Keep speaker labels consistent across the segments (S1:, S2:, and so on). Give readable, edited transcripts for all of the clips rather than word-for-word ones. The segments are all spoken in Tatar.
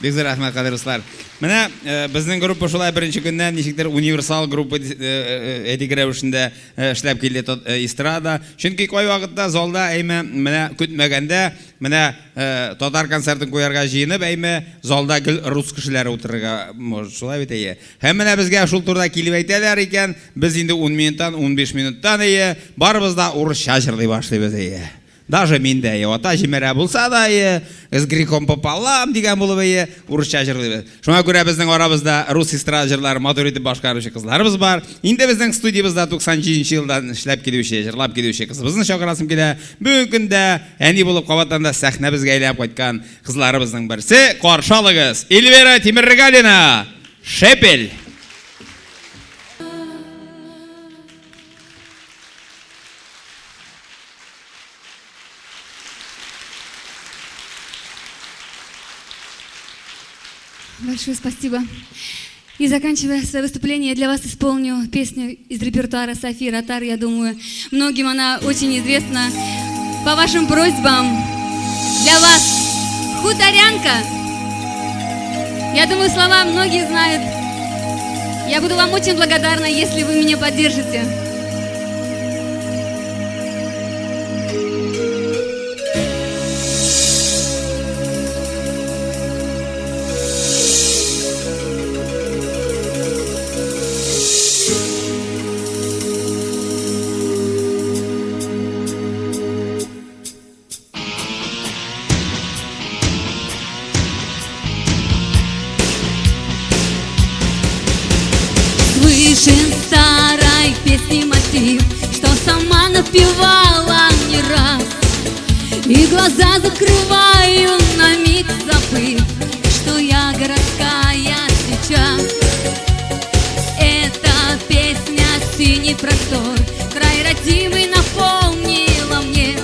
S1: Бик зур рәхмәт, кадерле дуслар. Менә э, безнең группа шулай беренче көннән ничектер универсал группа э, э, әйтик рәвешендә эшләп килде эстрада. Чөнки кайвакытта залда әйме менә көтмәгәндә менә татар концертын куярга җыенып әйме залда гел рус кешеләре утырырга может шулай бит әйе. Һәм менә безгә шул турыда килеп әйтәләр икән, без инде 10 минуттан, 15 минуттан әйе, барыбыз да урысча җырлый башлыйбыз әйе. Даже мин дә, ата җимерә булса да, е, с грехом пополам дигән булып, е, урысча җырлыйбыз. Шуңа күрә безнең арабызда рус эстрада җырларын матур итеп башкаручы кызларыбыз бар. Инде безнең студиябездә 97 елдан эшләп килүче, җырлап килүче кызыбызны чакырасым килә. Бүгенге көндә әни булып кабаттан да сәхнәбезгә әйләнеп кайткан кызларыбызның берсе, каршы алыгыз, Эльвира Тимергалина, Шепель!
S2: Большое спасибо. И заканчивая свое выступление, я для вас исполню песню из репертуара Софии Ротар. Я думаю, многим она очень известна. По вашим просьбам, для вас «Хуторянка». Я думаю, слова многие знают. Я буду вам очень благодарна, если вы меня поддержите. Слышен старой песни мотив, что сама напевала не раз. И глаза закрываю на миг, забыв, что я городская сейчас. Эта песня синий простор, край родимый напомнила мне.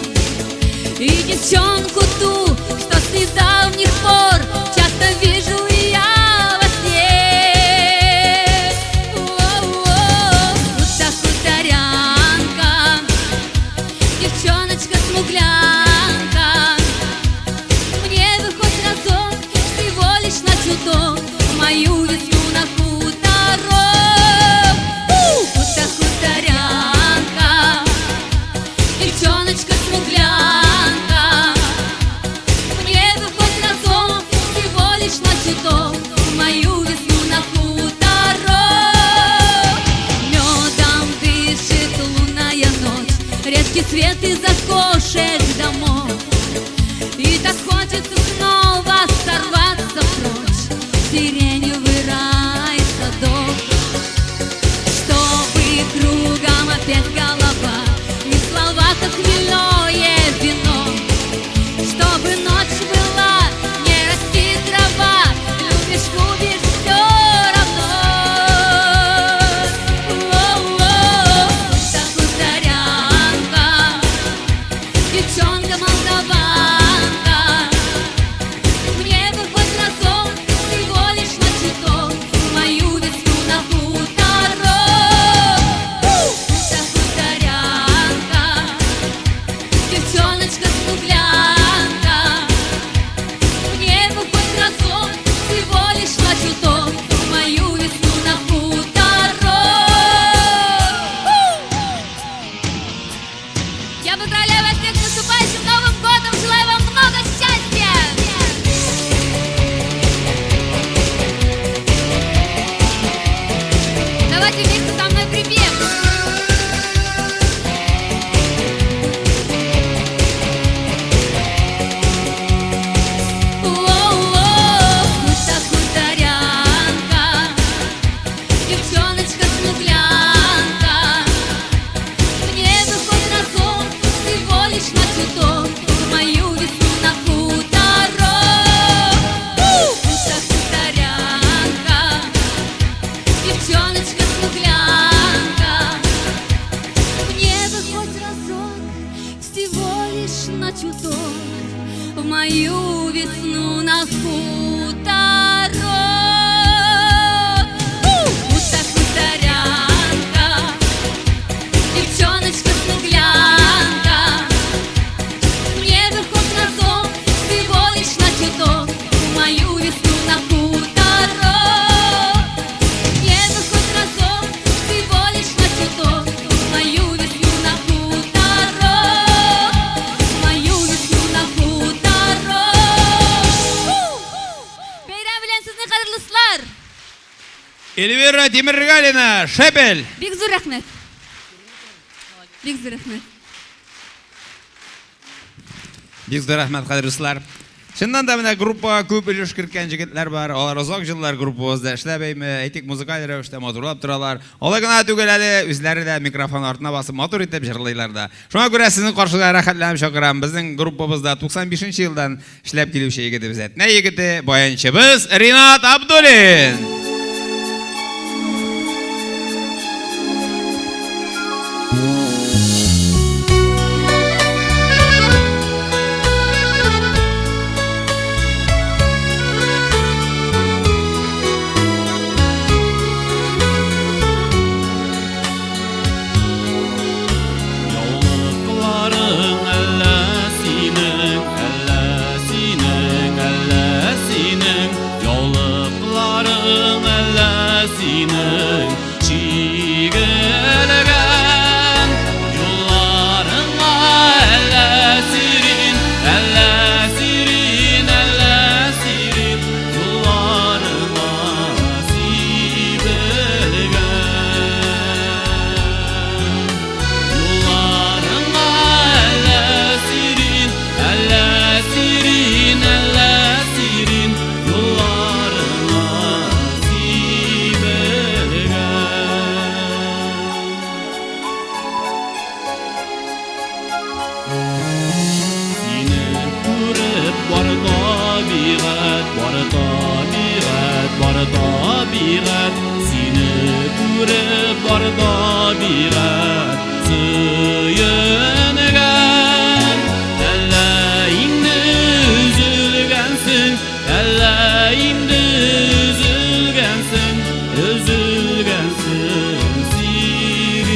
S2: И девчонку ту, что с недавних пор часто вижу я во сне. О-о-о, будто хуторянка, девчоночка-смуглянка. Мне бы хоть разок, всего лишь на чуток, мою весну на хуторок. Будто хуторянка, девчоночка-смуглянка. Мне бы хоть разок, всего лишь на чуток, мою весну на хуторок. Медом дышит лунная ночь, редкий свет из окошек домов. И так хочется снова сорваться прочь в сиреневый рай садов. Чтобы кругом опять голова и слова, как хмельное вино. Чтобы ночь была, не расти трава, любишь, губишь все равно. О-о-о, будто хуторянка, девчоночка-смуглянка.
S1: Эльвира Тимергалина, Шепель.
S2: Бик зур рәхмәт. Бик зур рәхмәт.
S1: Бик зур рәхмәт, кадерле дуслар. Чыннан да менә группага күп өлеш керткән җегетләр бар. Алар озак еллар группабызда эшләп, әйме, әйтик, музыкаль рәвештә матурлап торалар. Алай гына түгел әле, үзләре дә микрофон артына басып матур итеп җырлыйлар да. Шуңа күрә сезнең каршыда рәхәтләнеп чакырам. Безнең группабызда 95 нче елдан Эшләп килүче егетебез Әтнә егете, баянчыбыз Ринат Абдуллин.
S3: Яулыкларың әллә синең, әллә синең, әллә синең, яулыкларың әллә синең, чигелгән юлларыңа әллә сирин, әллә сирин, әллә сирин, юлларыңа сибелгән. Юлларыңа әллә сирин, әллә сирин, әллә сирин, юлларыңа сибелгән. Сине күреп бар табигать, бар табигать, бар табигать. Сине күреп бар табигать сөенгән. Әллә инде өзелгәнсең, әллә инде өзелгәнсең, өзелгәнсең сириннән.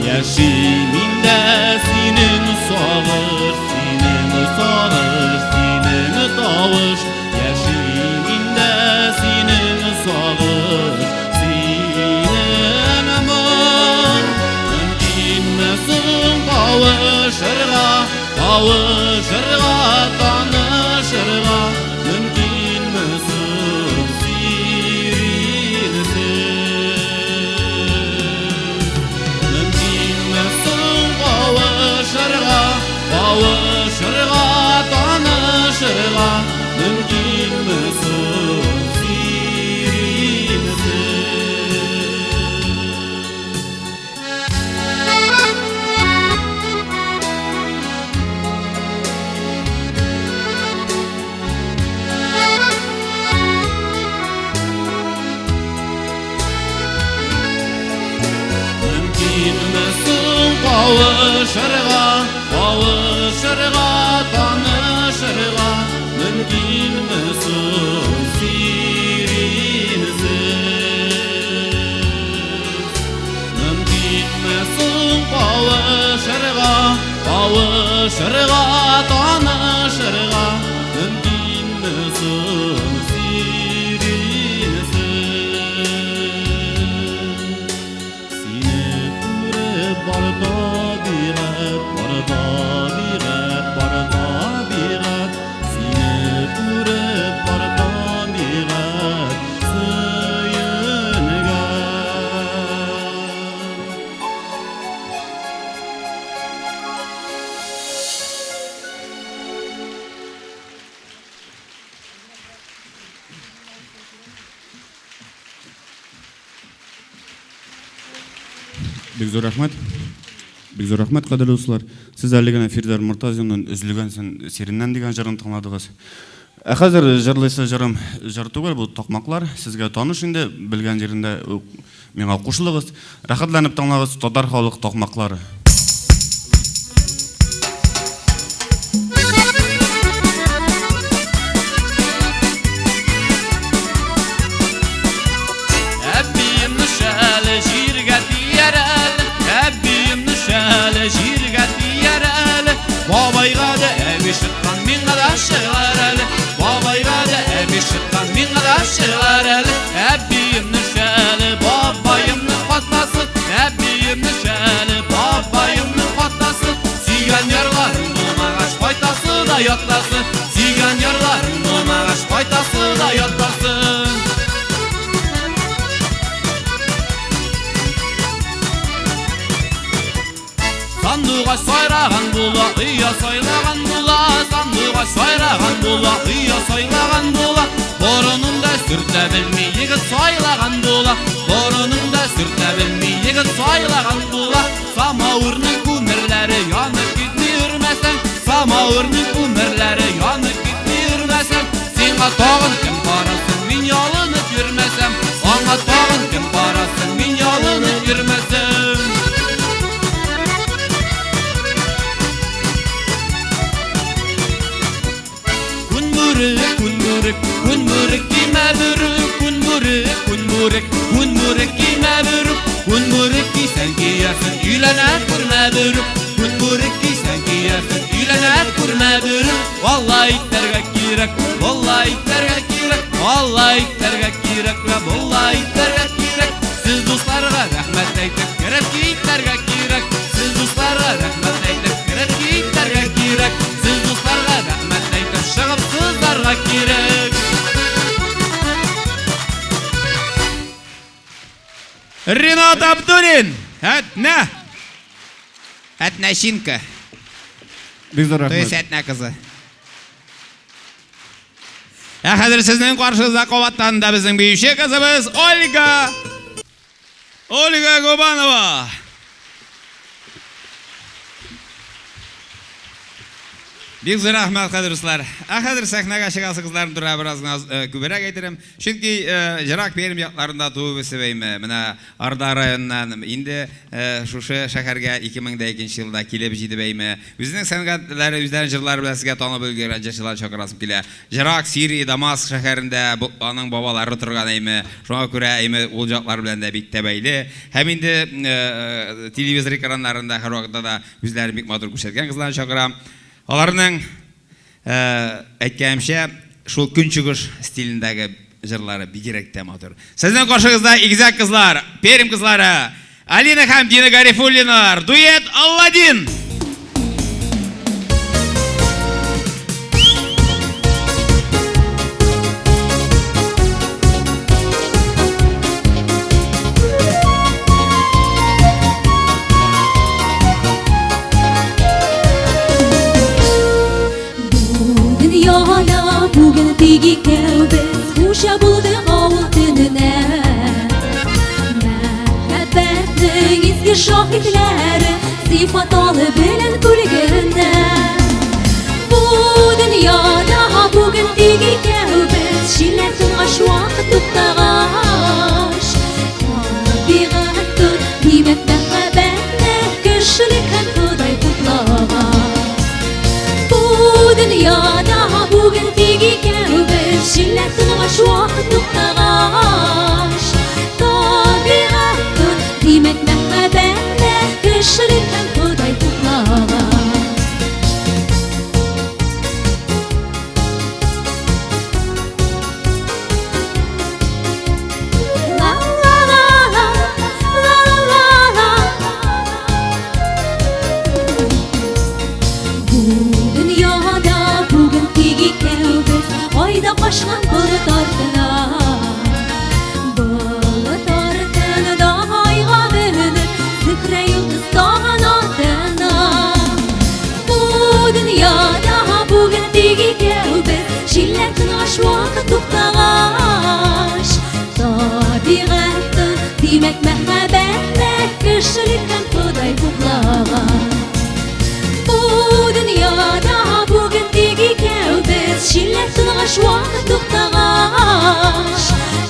S3: Яши миндә синең сагыш, синең сагыш, синең тавыш. Яши миндә синең сагыш, синең моң. Мөмкинме соң кавышырга, кавышырга, танышырга? Мөмкинме соң сиринсез? Мөмкинме соң кавышырга, кавышырга, танышырга? Мөмкинме соң сиринсез? Мөмкинме соң кавышырга, кавышырга, танышырга? Мөмкинме соң сиринсез? Мөмкинме соң кавышырга, кавышырга, танышырга? Мөмкинме соң сиринсез? Сине күреп бар табигать, бар табигать, бар табигать. Сине күреп бар табигать сөенгән.
S4: Бик зур рәхмәт. Бик зур рәхмәт, кадерле дуслар. Сез әле генә Фирдар Мортазинның Өзелгәнсен сиреннән дигән җырын тыңладыгыз. Ә хәзер җырлыйсы җырым җыр түгел, бу такмаклар. Сезгә таныш инде, белгән җирендә үк миңа кушылыгыз. Рәхәтләнеп тыңлагыз татар халык такмаклары.
S3: Әбиемне шәле җиргә тияр әле, әбиемне шәле җиргә тияр әле. Бабайга да әби чыккан, миңа да чыгар әле. Бабайга да әби чыккан. чыгар әле. Әбиемнең шәле, бабаемның хатасы, әбиемнең шәле, бабаемның хатасы. Сөйгән ярларың булмагач, кайтасы да ятасы. Сөйгән ярларың булмагач, кайтасы да ятасы. Сандугач сайраган була, оя сайлаган була, сандугач сайраган була, оя сайлаган була. Борынын да сөртә белми, егет сайлаган була. Борынын да сөртә белми, егет сайлаган була. Самавырның күмерләре янып китми өрмәсәң, самавырның күмерләре янып китми өрмәсәң, сиңа тагын кем карасын, мин ялынып йөрмәсәм, аңа тагын кем карасын, мин ялынып йөрмәсәм. Күн бүрек, күн бүрек, күн бүрек кимә бүрек, күн бүрек, күн бүрек, күн бүрек кимә бүрек, күн бүрек кисәң киярсең, өйләнә күрмә бүрек, күн бүрек кисәң киярсең, өйләнә күрмә бүрек. Алла итәргә кирәк, Алла итәргә кирәк, Алла итәргә кирәк, Алла итәргә кирәк. Сез дусларга рәхмәт әйтеп, кереп китәргә кирәк. Сез дусларга рәхмәт әйтеп, кереп китәргә кирәк. Сез дусларга рәхмәт әйтеп, чыгып сызарга кирәк.
S1: Ринат Абдуллин! Әтнә! Әтнәчинка.
S4: Бик зур
S1: То есть
S4: рәхмәт.
S1: Әтнә кызы. Ә хәзер сезнең каршыгызда кабаттан да безнең биюче кызыбыз Ольга! Ольга Губанова! Бик зур рәхмәт, кадерле дуслар. Ә хәзер сәхнәгә чыгасы кызларны турында бераз гына күбрәк әйтерем. Чөнки ерак Пермь якларында туып үсеп әйме, менә Арда районыннан инде шушы шәһәргә 2002 елда килеп җитеп әйме, үзенең сәнгатьләре, үзләренең җырлары белән сезгә танып өлгергән җырчыларны чакырасым килә. Ерак Сирия, Дамаск шәһәрендә аның бабалары торган әйме, шуңа күрә әйме ул яклар белән дә бик тә бәйле. Һәм инде телевизор экраннарында һәрвакытта да үзләрен бик матур күрсәткән кызларны чакырам. Аларның, әйткәнемчә, шул көнчыгыш стилендәге җырлары бигрәк тә матур. Сезнең каршыгызда игезәк кызлар, Пермь кызлары, Алина һәм Дина Гарифуллиналар, дуэт Алладин!
S5: Бу дөньяда бүген тик икәү без хуҗа булдык авыл төненә. Мәхәббәтнең изге шаһитләре сыйфат алы белән күргәннә. Бу дөньяда бүген тик икәү без җилләр тынгач вакыт туктагач. Табигать тын, димәк мәхәббәтне кешелек һәм Ходай хуплаган. Бу дөньяда бүген тик икәү без җилләр тынгач вакыт туктагач. Табигать тын, димәк мәхәббәтне кешелек һәм Ходай хуплаган. Ла ла ла ла, ла ла ла. Бу дөньяда бүген тик икәү без айда качкан болыт артына. Болыт артында айга менеп, Зөһрә йолдыз тагын артына. Бу дөньяда бүген тик икәү без җилләр тынгач вакыт туктагач. Табигать тын, димәк мәхәббәтне кешелек һәм Ходай хуплаган. Бу дөньяда бүген тик икәү без җилләр тынгач вакыт туктагач.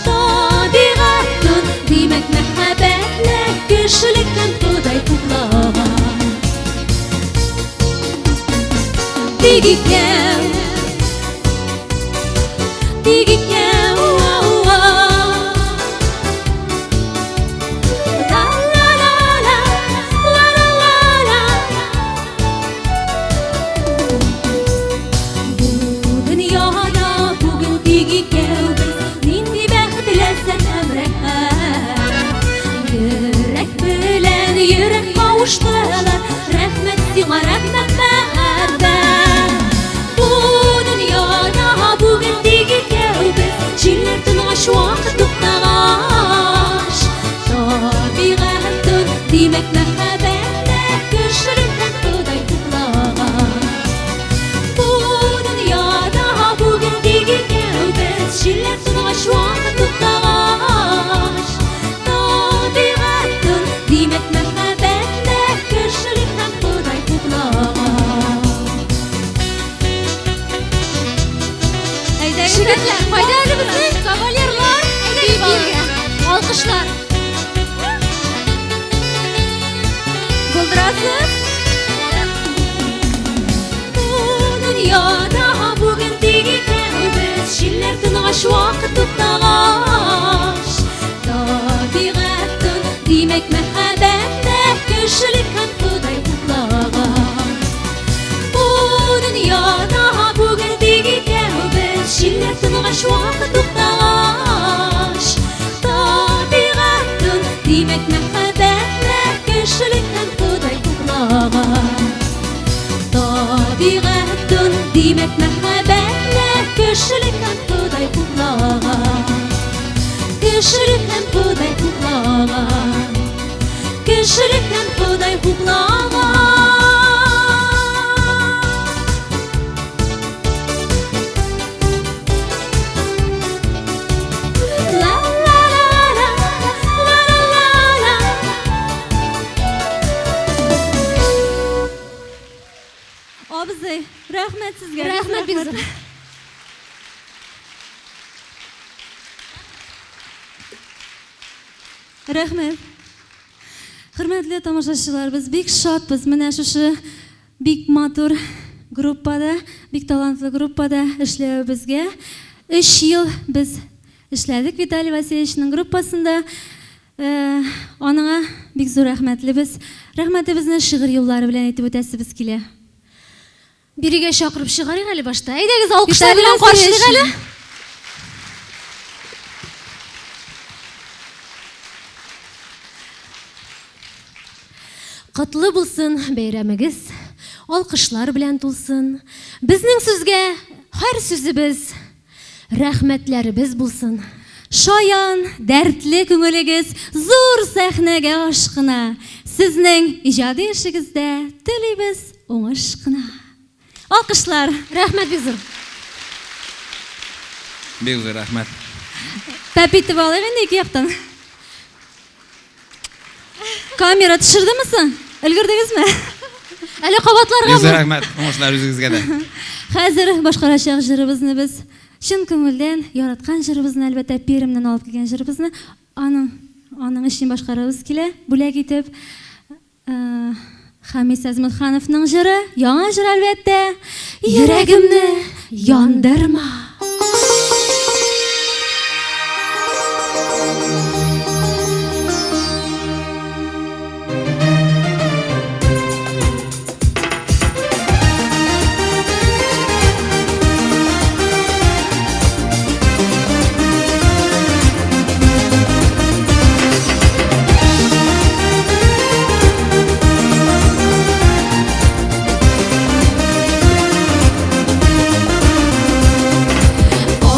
S5: Табигать тын, димәк мәхәббәтне кешелек һәм Ходай хуплаган. Тик икәү, тик икәү, ла ла ла ла, ла ла ла ла. Бу дөньяда бүген тик икәү без нинди
S2: Егетләр, кайда әле безнең кавалерлар? Әйдәгез биергә. Алкышлар. Булдырасыз? Бу дөньяда бүген тик икәүбез, Җилләр тынгач, вакыт туктагач. Табигать тын, димәк, мәхәббәт тә кешелек һәм Ходай хуплаган. Бу дөньяда бүген тик икәүбез, Җилләр тынгач, вакыт туктагач. Табигать тын, димәк, мәхәббәт тә кешелек һәм Ходай хуплаган. Табигать тын, димәк, мәхәббәт тә кешелек һәм Ходай хуплаган. Кешелек һәм Ходай хуплаган. Кешелек һәм Ходай хуплаган. Ла ла ла ла, ла ла ла ла.
S5: Абзый, рәхмәт сезгә.
S2: Рәхмәт бик зур.
S5: Рәхмәт. Хөрмәтле тамашачылар, без бик шатбыз. Менә шушы бик матур группада, бик талантлы группада эшләвебезгә. 3 ел без эшләдек Виталий Васильевичның группасында. Аныңа бик зур рәхмәтлебез. Рәхмәтебезне шигырь юллары белән әйтеп үтәсебез килә.
S2: Бирегә чакырып чыгарыйк әле башта. Әйдәгез, алкышлар
S5: Виталий
S2: белән каршылыйк
S5: Васильевич.
S2: әле. Котлы булсын бәйрәмегез, алкышлар белән тулсын. Безнең сүзгә һәр сүзебез рәхмәтләребез булсын.
S5: Шаян, дәртле күңелегез зур сәхнәгә ашкына. Сезнең иҗади эшегездә телибез уңыш кына. Алкышлар.
S2: Рәхмәт бик зур.
S1: Бик зур рәхмәт.
S5: Пәп итеп алыйк инде ике яктан. Камера төшердеме соң? Өлгердегезме?
S2: Әле
S1: Бик зур
S2: кабатларгамы?
S1: рәхмәт. Уңышлар үзегезгә дә.
S5: Хәзер башкарачак җырыбызны без чын күңелдән яраткан җырыбызны, әлбәттә, Пермьнән алып килгән җырыбызны аның аның өчен башкарабыз килә, бүләк итеп. Хамис Әзмәтхановның җыры, яңа җыр әлбәттә. Йөрәгемне яндырма.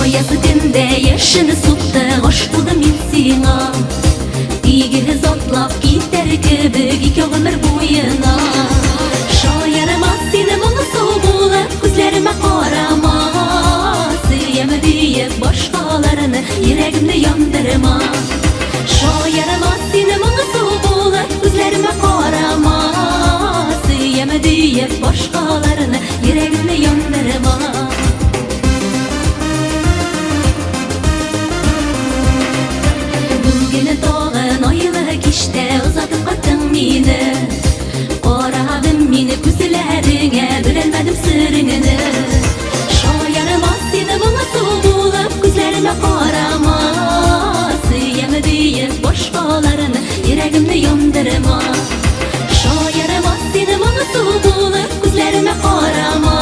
S6: Аяз төндә яшен сукты, гашыйк булдым мин сиңа. Тигез атлап китәр кебек ике гомер буена. Шаярма сине моңсу булып, күзләремә карама. Сөям диеп башкаларны, йөрәгемне яндырма. Шаярма сине моңсу булып, күзләремә карама. Сөям диеп башкаларны, йөрәгемне яндырма. Бүген тагын айлы кичтә озатып кайттың мине. Карадым мин күзләреңә, беләлмәдем сереңне. Шаярма сине моңсу булып, күзләремә карама. Сөям диеп башкаларны, йөрәгемне яндырма. Шаярма сине моңсу булып, күзләремә карама.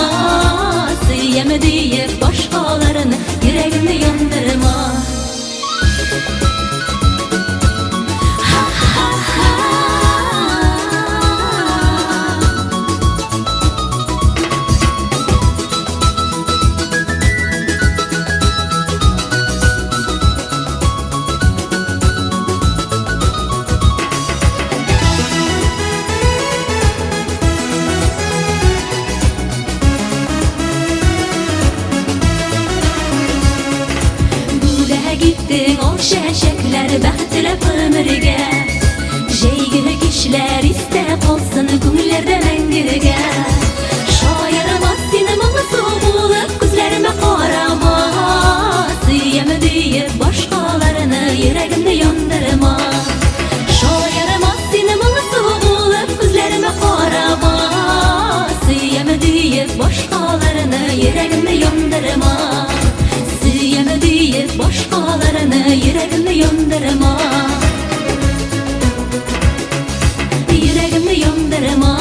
S6: Сөям диеп башкаларны, йөрәгемне яндырма. Бүләк иттең ал чәчәкләр, бәхет теләп гомергә. Җәйге кичләр истә калсын күңелләрдә мәңгегә. Шаярма сине моңсу булып, күзләремә карама. диеп башкаларны йөрәгемне яндырма. Сөям диеп башкаларны йөрәгемне яндырма. Йөрәгемне яндырма.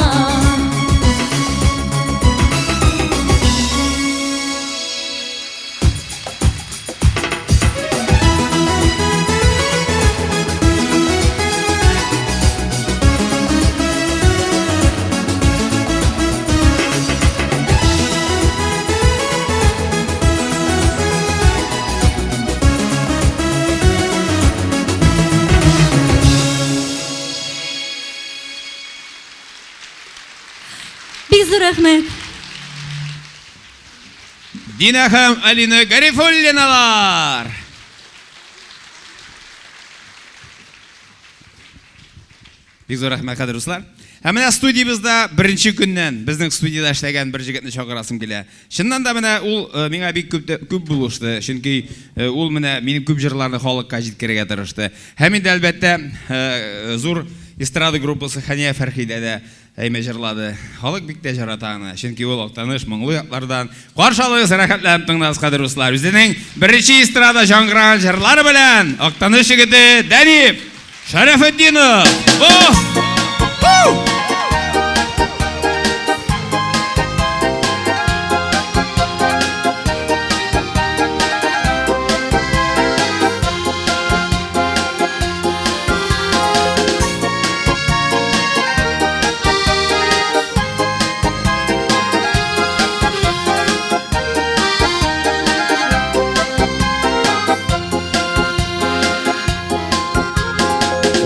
S5: Бик зур рәхмәт.
S1: Динә һәм Алина Гарифуллиналар! Бик зур рәхмәт, кадерле дуслар. Һәм менә студиябездә беренче көннән безнең студиядә эшләгән бер җегетне чакырасым килә. Чыннан да менә ул э, миңа бик күп күп булышты, чөнки э, ул менә минем күп җырларны халыкка җиткерергә тырышты. Һәм инде әлбәттә э, зур эстрада группасы Хәния Фәрхидә дә Әйме җырлады. Халык бик тә җарата аны, чөнки ул Актаныш моңлы яклардан. Каршы алыгыз, рәхәтләнеп тыңлагыз, кадерле дуслар. Үзенең беренче эстрада җаңгыраган җырлары белән Актаныш егете Дәниф Шәрәфетдинов. О! Ху!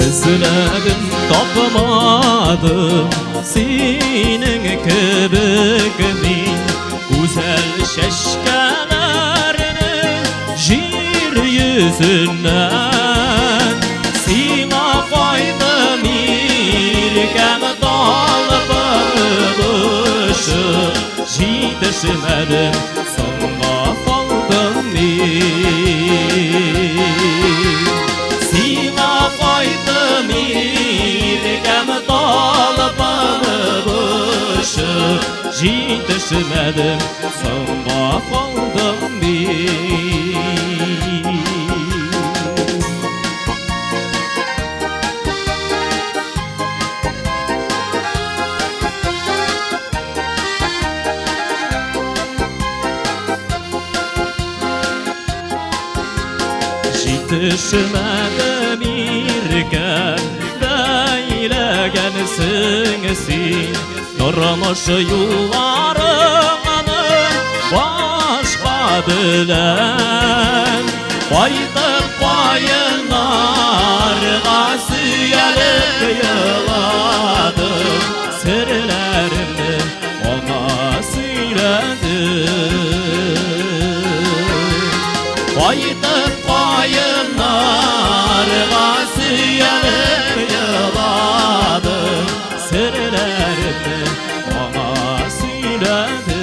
S3: Эзләдем, тапмадым синең кебек мин гүзәл чәчкәләрне җир йөзеннән. Сиңа кайтым иркәм талпынып очып, җитешмәдем, соңга калдым мин. Сиңа кайтым иркәм талпынып очып, җитешмәдем, соңга калдым мин. Җитешмәдем иркәм, бәйләгәнсең син. Тормыш юлларыңны башка белән. Кайтып каеннарга сөялеп еладым, серләремне аңа сөйләдем. Кайтып каеннарга сөялеп еладым, серләремне аңа сөйләдем.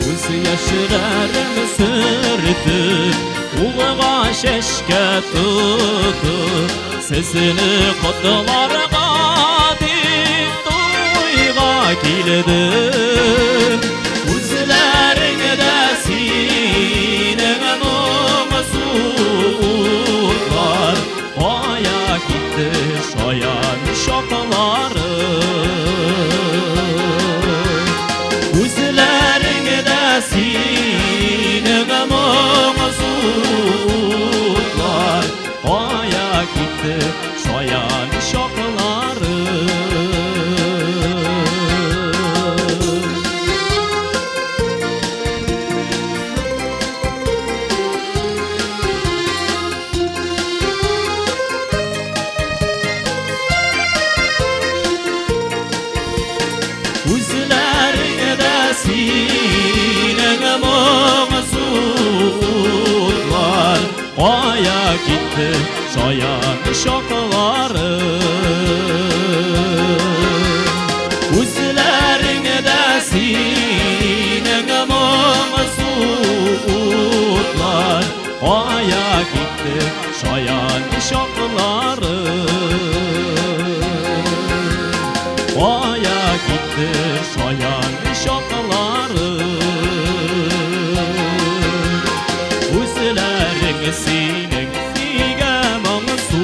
S3: Күз яшьләрем сөртеп, кулга чәчкә тотып, сезне котларга дип туйга килдем. Күзләреңдә синең моңсу утлар, кая китте шаян чаклары? Күзләреңдә синең моңсу утлар, кая китте шаян чаклары? Күзләреңдә синең моңсу утлар, кая китте шаян чаклары? Күзләреңдә китте шаян чаклары? Кая китте шаян чаклары? Үзләрең синең нигә моңсу?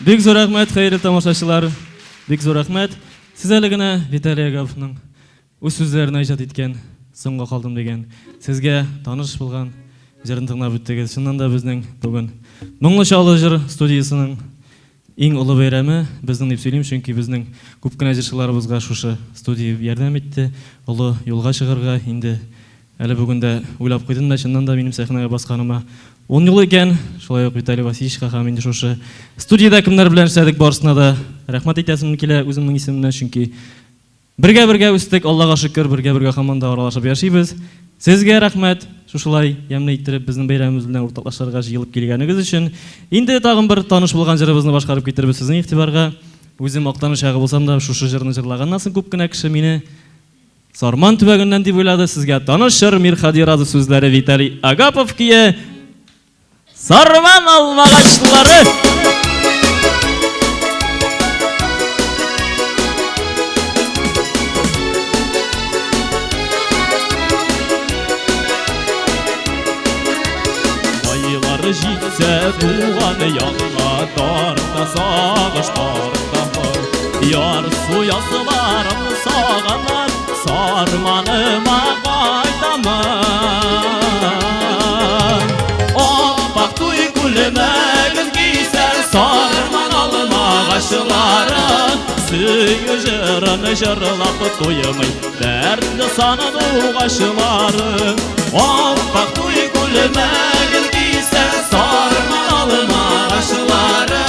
S7: Бик зур рәхмәт, хәерле тамашачылар. Бик зур рәхмәт. Сез әле генә Виталий Агаповның үз сүзләренә иҗат иткән Соңга калдым дигән сезгә таныш булган җырын тыңлап үттегез. Чыннан да безнең бүген Моңлы Чаллы җыр студиясенең иң олы бәйрәме безнең дип сөйлим, чөнки безнең күп кенә җырчыларыбызга шушы студия ярдәм итте, олы юлга чыгарга. Инде әле бүген дә уйлап куйдым да, чыннан да минем сәхнәгә басканыма ун ел икән. Шулай ук Виталий Васильевичка һәм инде шушы студиядә кемнәр белән эшләдек, барысына да рәхмәт әйтәсем килә үземнең исемемнән, чөнки Бергә-бергә үстек, Аллага шөкер, бергә-бергә һаман да аралашып яшибез. Сезгә рәхмәт, шушылай ямьле иттереп безнең бәйрәмебез белән уртаклашырга җыелып килгәнегез өчен. Инде тагын бер таныш булган җырыбызны башкарып китербез сезнең игътибарга. Үзем Актаныш ягы булсам да, шушы җырны җырлаганнан соң күп кенә кеше мине Сарман төбәгеннән дип уйлады. Сезгә таныш җыр, Мирхади Разов сүзләре, Виталий Агапов көе. Сарман алмагачлары!
S3: Айлар җитсә туган якка тарта сагыш тарта Ярсу язларым сагынып Сарманыма кайтамын. Аппак туй күлмәген кисә Сарман алмагачлары. Сөю җырын җырлап туймый Дәртле сандугачлары. Аппак туй күлмәген кисә Сарман алмагачлары.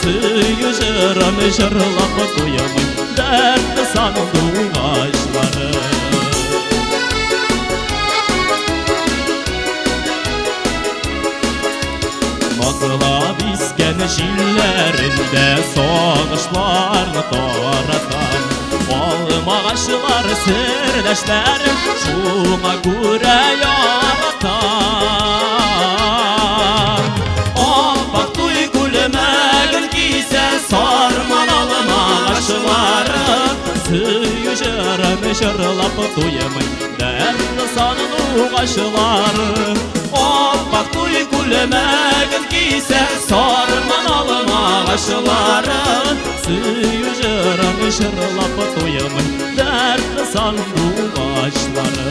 S3: Сөю җырын җырлап туймый Дәртле сандугачлары. Назлап искән җилләрендә сагышларны таратам. Алмагачлар сердәшләрем, шуңа күрә яратам. Аппак туй күлмәген кисә сарман алмагачлары. Сөю җырын җырлап туймый дәртле сандугачлары. Аппак туй күлмәген кисә сарман алмагачлары. Сөю җырын җырлап туймый дәртле сандугачлары.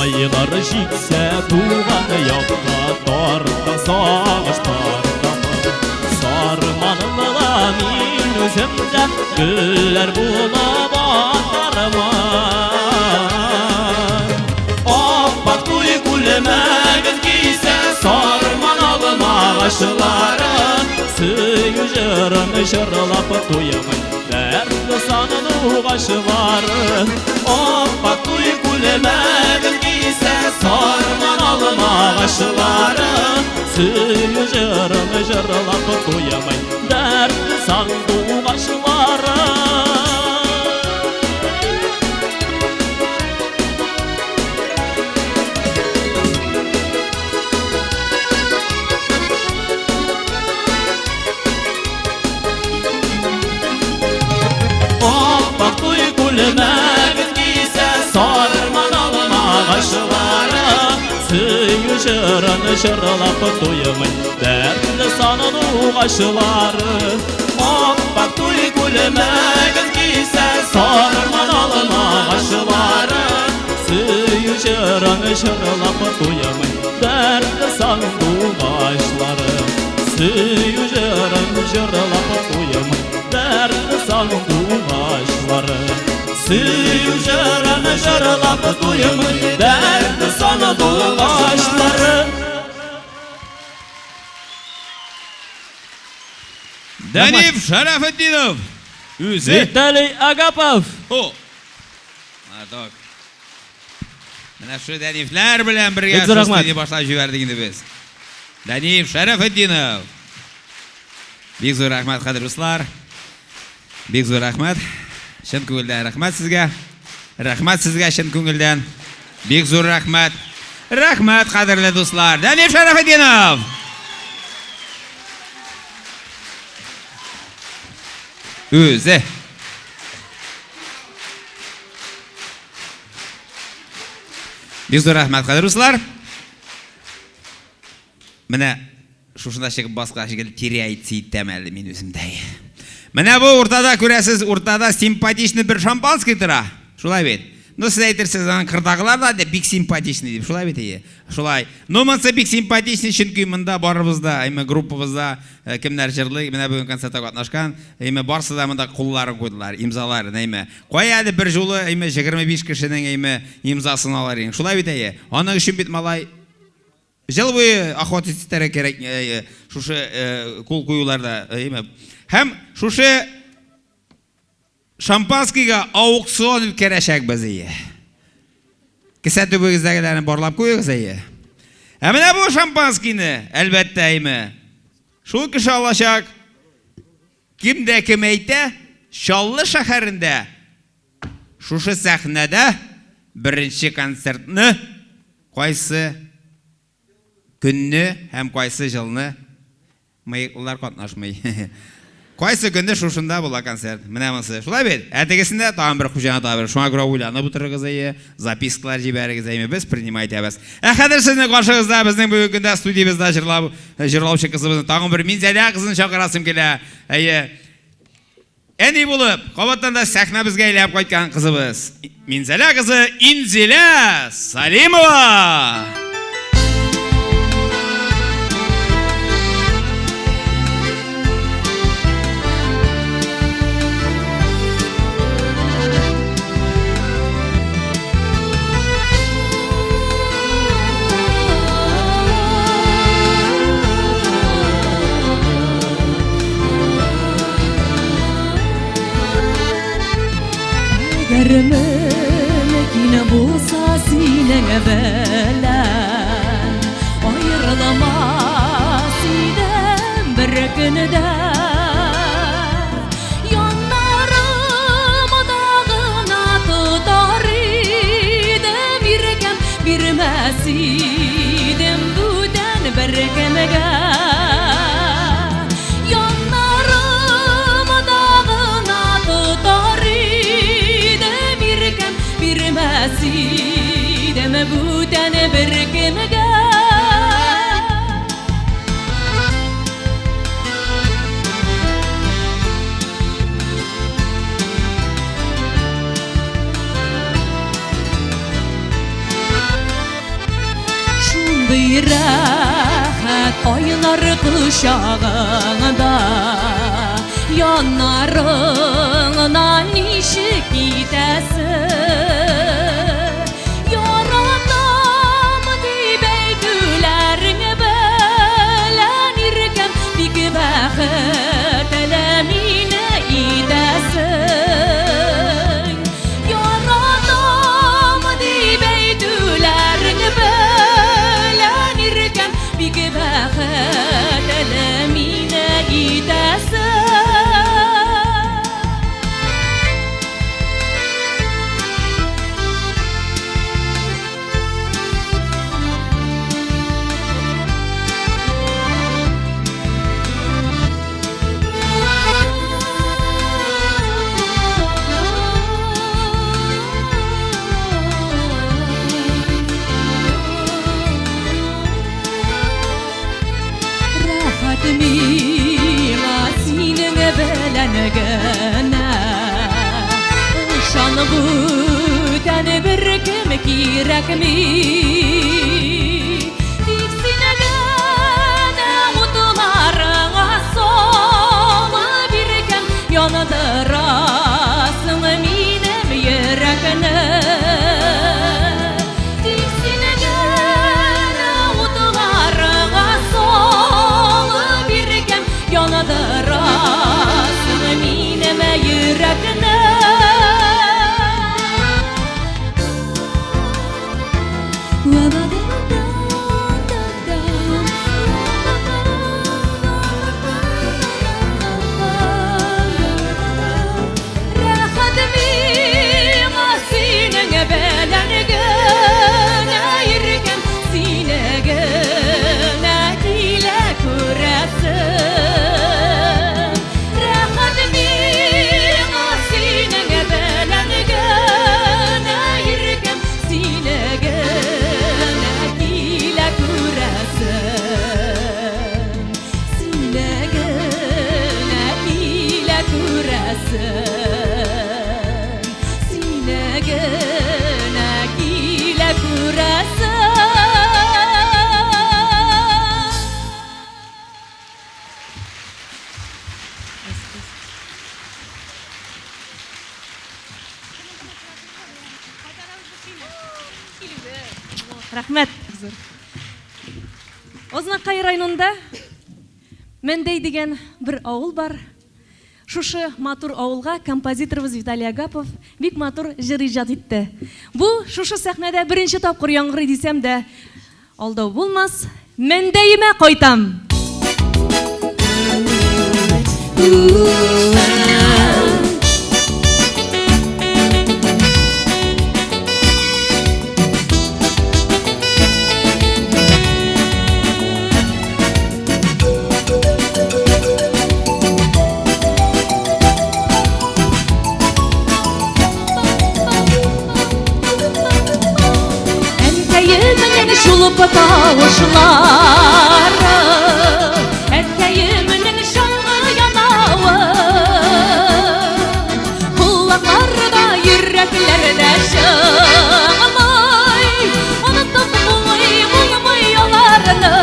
S3: Айлар җитсә туган якка тарта сагыш тарта Сарманымда мин үзем дә гөлләр булып атармын. Аппак туй күлмәген кисә сарман алмагачлары. Сөю җырын җырлап туймый дәртле сандугачлары. Аппак туй күлмәген кисә сарман алмагачлары. Сөю җырын җырлап туймый дәртле сандугачлары. Аппак туй күлмәген кисә сарман алмагачлары. Сөю җырын җырлап туймый дәртле сандугачлары. Аппак туй күлмәген кисә сарман алмагачлары. Сөю җырын җырлап туймый дәртле сандугачлары. Сөю җырын җырлап туймый дәртле сандугачлары. Сөю җырын җырлап туймый дәртле сандугачлары.
S1: Дәниф Шәрәфетдинов! Үзе!
S7: Виталий Агапов!
S1: О! Маток. Менә шул Дәнифләр белән бергә
S7: Бик зур
S1: шул
S7: рәхмәт.
S1: студия башлап җибәрдек инде без. Дәниф Шәрәфетдинов. Бик зур рәхмәт, кадерле дуслар. Бик зур рәхмәт. Чын күңелдән рәхмәт сезгә. Рәхмәт сезгә чын күңелдән. Бик зур рәхмәт. Рәхмәт, кадерле дуслар. Дәниф Шәрәфетдинов. Үзе. Бик зур рәхмәт, кадерле дуслар. Менә шушында чыгып баскач гел теряется итәм әле мин үземдә. Менә бу уртада күрәсез, уртада симпатичный бер шампанский тора. Шулай бит. Ну, сез әйтерсез, аның кырдагылар да дип бик симпатичный дип. Шулай бит әйе. Шулай. Ну, монысы бик симпатичный, чөнки монда барыбыз да, әйме группабызда э, кемнәр җырлый, менә бүген концертта катнашкан, әйме барсы да монда кулларын куйдылар, имзаларын, әйме. Кая әле бер жолы, әйме 25 кешенең әйме имзасын алыр идең. Шулай бит әйе. Аның өчен бит малай Җыл буе охотиться итәргә кирәк э, шушы э, кул куюларда, әйеме? Һәм шушы шампанскийга аукцион үткәрәчәкбез, әйе. Кесә төбегездәгеләрне барлап куегыз, әйе. Ә менә бу шампанскийны, әлбәттә, әйеме, шул кеше алачак, кем дә кем әйтә, Чаллы шәһәрендә шушы сәхнәдә беренче концертны кайсы көнне һәм кайсы җылны мыеклылар катнашмый. Кайсы көнне шушында була концерт. Менә монысы. Шулай бит? Ә тегесендә тагын бер хуҗаны табыр. Шуңа күрә уйланып утырыгыз, әйе. Запискалар җибәрегез, әйе. Без принимать итәбез. Ә хәзер сезнең каршыгызда безнең бүгенге көндә студиябездә җырлап, җырлаучы кызыбызны тагын бер Минзәлә кызын чакырасым килә. Әйе. Әни булып, кабаттан да сәхнәбезгә әйләнеп кайткан кызыбыз. Минзәлә кызы Инзилә Салимова!
S6: Әгәр мөмкин булса синең белән Аерылмас идем бер көндә. Яннарымда гына тотар идем иркәм, бирмәс идем бүтән беркемгә. Яннарымда гына тотар идем иркәм, бирмәс идем бүтән беркемгә. Шундый рәхәт айлар кочагыңда, Яннарыңнан ничек китәсең? Яратам дип әйтүләрең белән иркәм, бик бәхетле мине итәсең. Яратам дип әйтүләрең белән иркәм, бик бәхетле мине итәсең. Рәхәт миңа синең белән генә, Ышан бүтән беркем кирәкми. Тик син генә утларыңа салып иркәм, Яндырасың минем йөрәкне. Тик син генә утларыңа салып иркәм, Яндырасың минем йөрәкне.
S5: Рәхмәт. Азнакай районында Мәндәй дигән бер авыл бар. Шушы матур авылга композиторыбыз Виталий Агапов бик матур җыр иҗат итте. Бу шушы сәхнәдә беренче тапкыр яңгырый дисәм дә алдау булмас. Мәндәемә кайтам! Әнкәемнең чулпы тавышлары, Әткәемнең чаңгы янавы, Колакларда, йөрәкләрдә чыңлый, Онытып булмый, булмый аларны.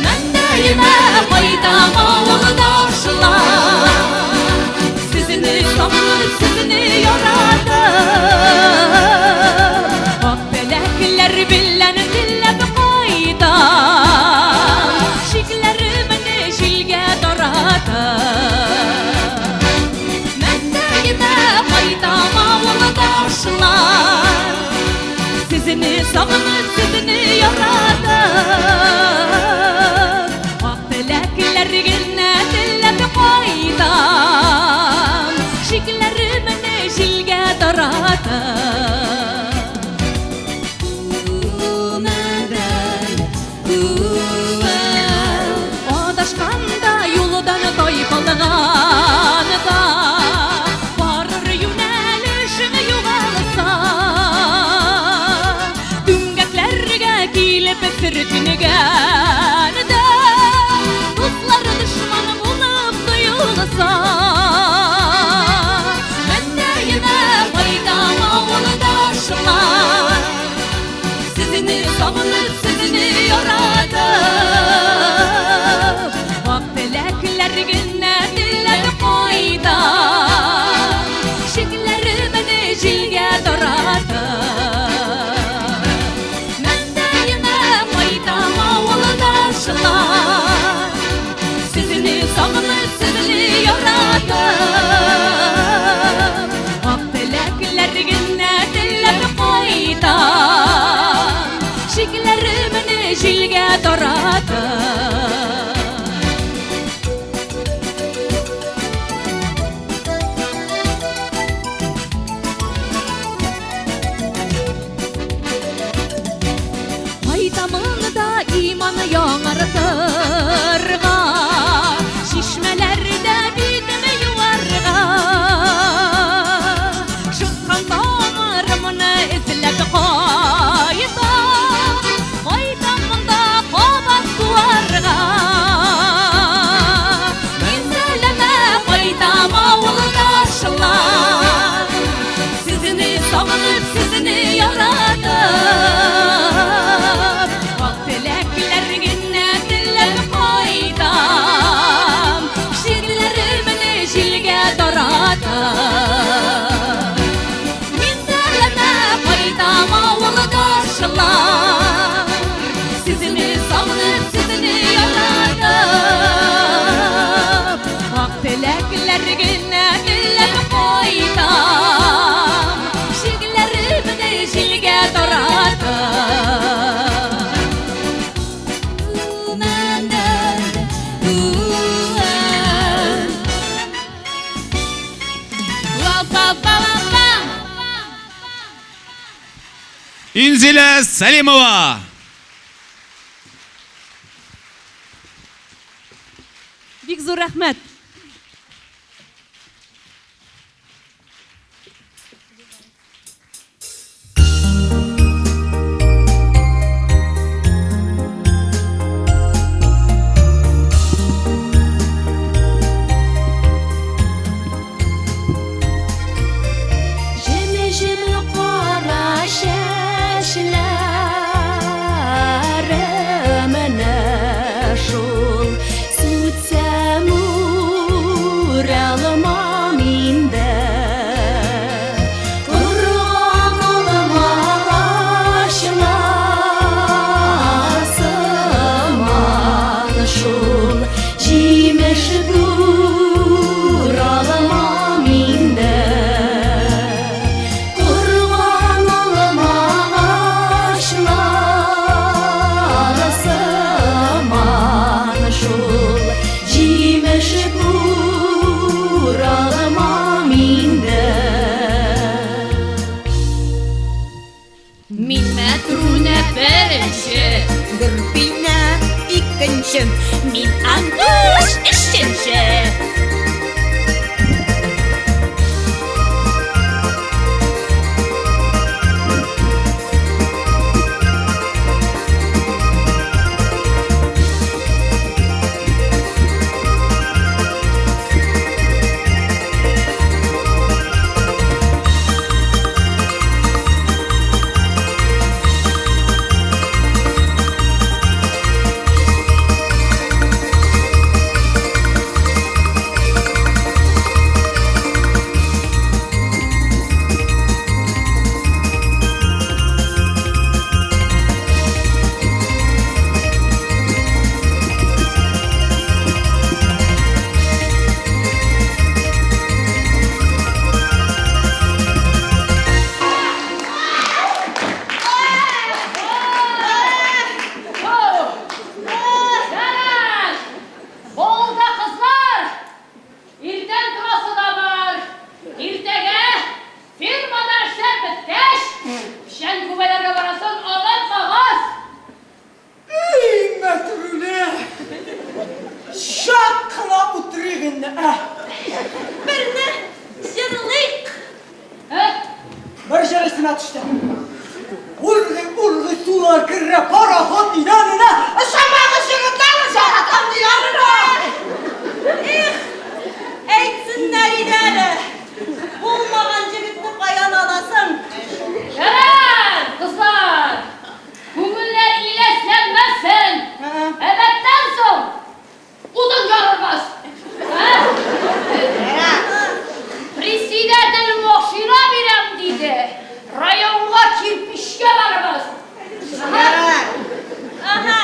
S5: Мәндәемә кайтам, авылдашлар, Сезне сагынып, сезне яратып, Ак теләкләр белән теләп кайтам, Шикләремне җилгә таратып. Мәндәемә кайтам, авылдашлар, Сезне сагынып, сезне яратып, Ак теләкләр генә теләп кайтам, Шикләремне җилгә таратып. Адашканда юлдан тайпылганда, Барыр юнәлешең югалса, Түмгәкләргә килеп сөртенгәндә, Дуслар дошман булып тоелса, Мәндәемә кайтам, авылдашлар, Сезне сагынып, сезне яратып, Ак теләкләр генә теләп кайтам, Шикләремне җилгә таратып. Мәндәемә кайтам, авылдашлар, Сезне сагынып, сезне яратып, Ак теләкләр генә теләп кайтам, Шикләремне җилгә таратып. Кайтамын да иман яңартырга, Чишмәләрдә битем юарга, Шыткан тамырымны эзләп кайтам, Кайтам монда кабат туарга. Минзәләмә кайтам, авылдашлар, Сезне сагынып, сезне яратып, Ак теләкләр генә теләп кайтам, Шикләремне җилгә таратып. Минзәләмә кайтам, авылдашлар, Сезне сагынып, сезне яратып, Ак теләкләр генә теләп кайтам, Шикләремне җилгә таратып.
S1: Инзилә Сәлимова!
S5: Бик зур рәхмәт.
S6: Җеме-җеме кара чәчләре менә шул сүтсәм. күр алма миндә. Корган алма агачлары сыман шул җимеш күр алма миндә.
S8: Мин Мәтрүнә беренче,
S9: Гөрбинә икенче,
S8: мин Ангуш өченче. Ярар! Булды, кызлар! Иртән торасы да бар. Иртәгә фермада эшләр беткәч, печән күбәләргә барасын онытмагыз!
S10: Эй, Мәтрүнә! Чак кына утырыйк инде, ә?
S9: Берне җырлыйк.
S8: Ә?
S10: Бер җыр исемә төште. Ургый, ургый сулар керә пароход идәненә. Ышанмагыз, егетләр, яратам дияренә.
S9: Эх, әйтсеннәр иде әле. Булмаган егетне каян аласың?
S8: Ярар, кызлар! Күңелләр иләсләнмәсен! Әбәттән соң утын ярырбыз! Ә? Председатель машина бирәм диде. Районга кирпичкә барабыз.
S9: Ага.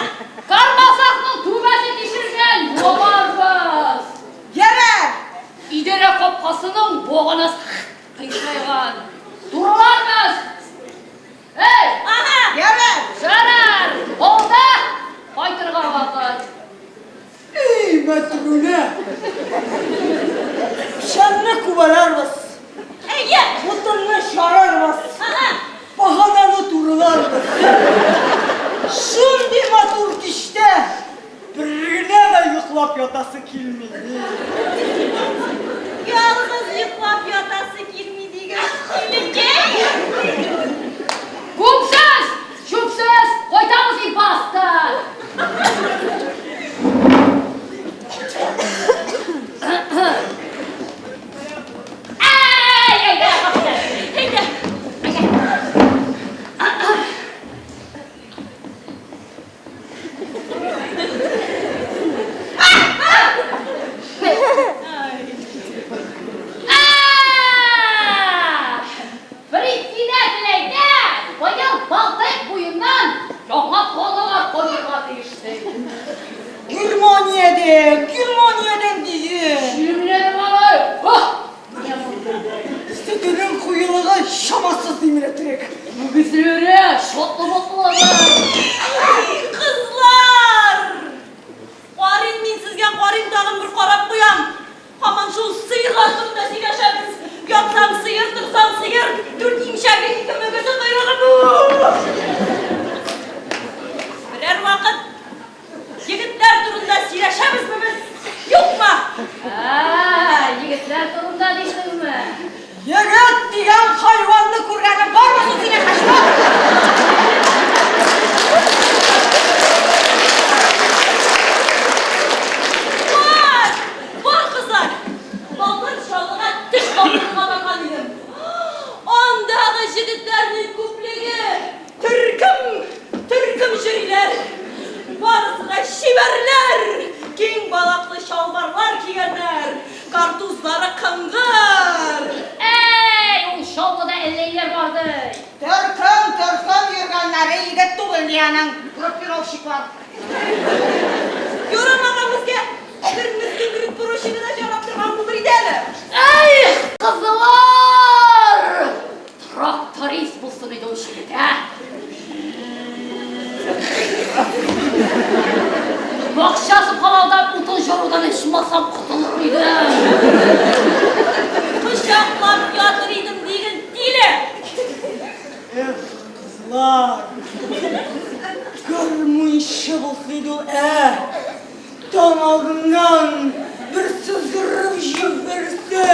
S8: Кармасакның түбәсе тишелгән, ябарбыз.
S9: Ярар.
S8: Идарә капкасының баганасы кыйшайган. Турыларбыз. Эй!
S9: Ага.
S10: Ярар.
S8: Ярар! Булды! Кайтырга вакыт.
S10: Эй, Мәтрүнә! Печәнне күбәләрбез.
S9: Әйе.
S10: Утынны чарарбыз.
S9: Ага.
S10: Багананы турыларбыз. Шундый матур кичтә бер генә дә йоклап ятасы килми.
S9: Ялгыз йоклап ятасы килми дигән киленкәй.
S8: Күп сүз! Чүп сүз! Кайтабыз и баста! Әй, әйдә,
S9: Әйдә.
S8: А! Председатель әйтә, быел Балтыйк буеннан яңа таналар кайтырга тиеш ди.
S10: Германиядән, Германиядән диген.
S8: Чимләдем алай. Һо!
S10: Сөтенең куелыгы чамасыз димләтрек.
S8: Үгезләре шатлы-матлы.
S9: Ай, кызлар! Карыйм мин сезгә, карыйм тагын бер карап куям. Һаман шул сыерлар турында сөйләшәбез. Ятсаң сыер, торсаң сыер, дүрт имчәге, ике мөгезе, койрыгы бу. Берәр вакыт егетләр турында сөйләшәбезме без? Юкмы?
S8: А, егетләр турында дисеңме?
S10: Егет дигән хайванны күргәнең бармы соң синең, Хәшмәт?
S9: Бар! Бар, кызлар! Былтыр Чаллыга теш каптырырга барган идем. Андагы егетләрнең күплеге төркем, төркем йөриләр. Барысы да чибәрләр, киң балаклы чалбарлар кигәннәр, картузлары кыңгыр.
S8: Әй, ул Чаллыда әллә ниләр барды.
S11: Төркем, төркем йөргәннәре егет түгел ди аның группировщиклар.
S9: Ярамаган безгә. Бер мескен предпоручигы да җарап торган булыр иде әле.
S8: Эх, кызлар! Тракторист булсын иде ул җегет, ә? Бакча сукалаудан, утын җорудан ичмасам котылыр идем.
S9: Кочаклап ятыр идем диген, тиле!
S10: Эх, кызлар! Гармунчы булсын иде ул, ә? Таң алдыннан бер сызгырып җибәрсә.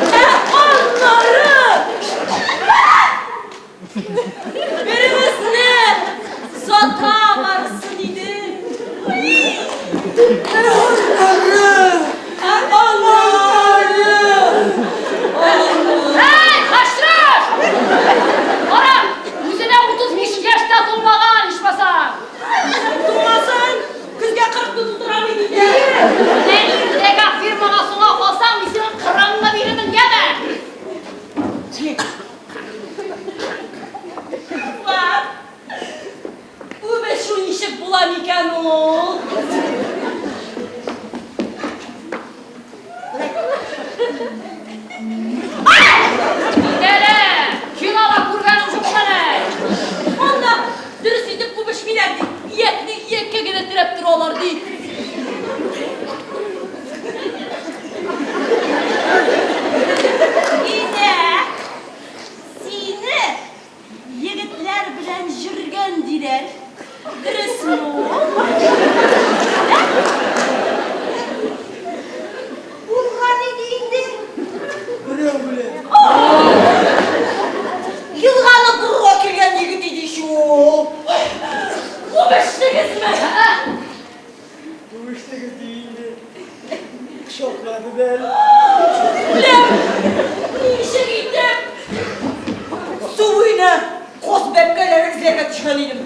S9: Ә аннары беребезне сата барсын иде.
S10: Ә аннары,
S9: Ә аннары,
S8: Әй, хәшрәш! Кара, үзенә 35 яшь тә тулмаган, ичмасам.
S9: Тулмасын, көзгә кырыкны тутырам инде.
S8: Менә иртәгә фирмага соңга калсаң, мин синең кырыңны бирермен, яме?
S9: Кызлар, үбешү ничек була микән ул?
S8: Кит әле! Кинода күргәнем юкмыни?
S9: Анда дөрес итеп үбешмиләр ди. Иякне ияккә генә терәп торалар ди. Инә, сине егетләр белән җөргән диләр. Дөресме ул?
S11: Булган иде инде.
S10: Берәү белән. Елганы борырга килгән егет иде ич ул.
S9: Үбештегезме?
S10: Үбештегез ди инде. Кочаклады да әле.
S9: Үләм! Ничек итеп?
S11: Су буена каз бәбкәләре эзләргә төшкән идем.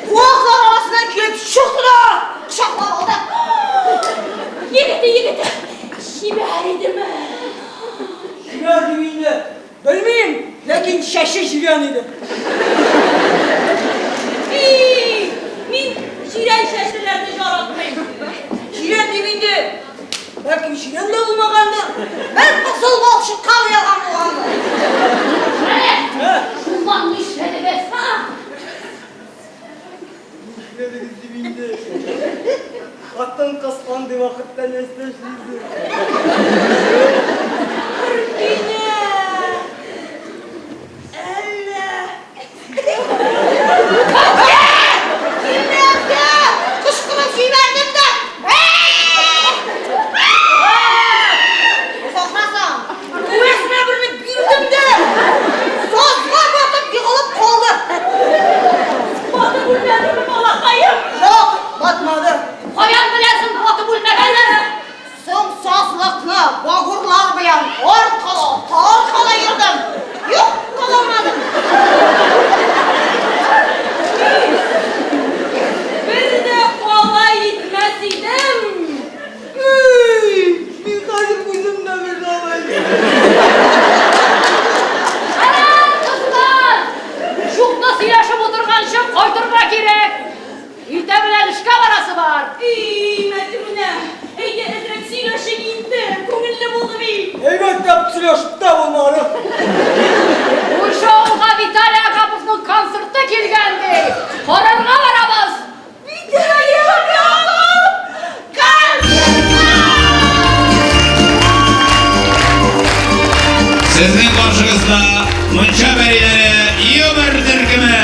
S11: Куаклар арасыннан килеп чыкты да кочаклап алды.
S9: Егете, егете, чибәр идеме?
S10: Чибәр дип инде. Белмим, ләкин чәче җирән иде.
S9: И, мин җирән чәчлеләрне яратмыйм.
S11: Җирән дип инде, бәлкем җирән дә булмагандыр, бер кызыл балчыкка буялган булгандыр.
S8: Менә шуннан нишләдегез, ха?
S10: Нишләдегез дип инде. Хатын-кыз андый вакытта нәрсә эшлисе?
S9: Ркинә! Әллә?
S11: Килмәсә, кычкырып җибәрдем дә. Сакласаң, үзенә берне бирдем дә, сазга батып егылып калды.
S9: Батып үлмәдеме, балакаем?
S11: Юк, батмады.
S8: Каян беләсең батып үлмәгәнен?
S11: Соң сазлыкны багурлар белән аркылы, торкылы йөрдем. Юк, таба алмадым.
S9: Бер дә алай итмәс идем.
S10: Эй, мин хәзер үзем дә белә
S8: Ә, кызлар! Юкны сөйләшеп утырганчы кайтырга кирәк. Иртә белән эшкә барасы бар.
S9: И, Мәтрүнә, әйдә әзрәк сөйләшик инде, күңелле булды бит.
S10: Әйбәтләп сөйләшеп тә булмады.
S8: Күрше авылга Виталий Агаповның концерты килгән ди. Карарга барабыз.
S9: Виталий Агапов! Концертка!
S1: Сезнең каршыгызда Мунча пәриләре юмор төркеме.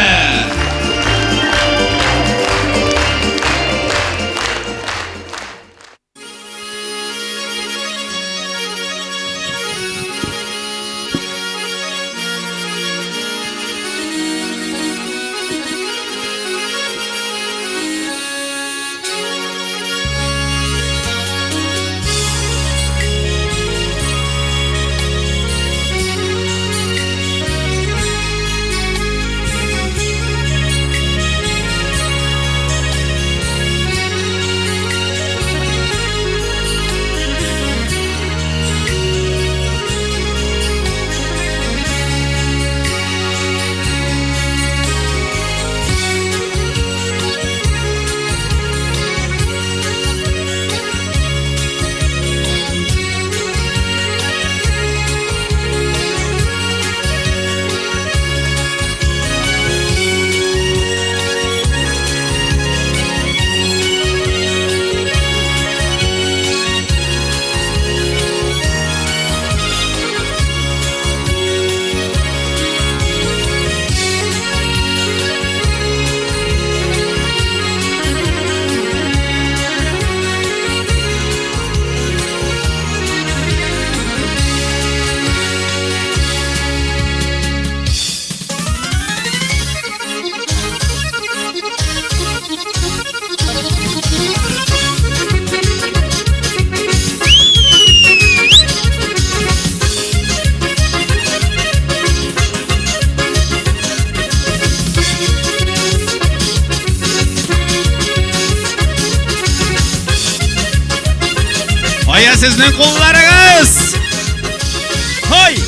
S1: сезнең кулларыгыз! Хой!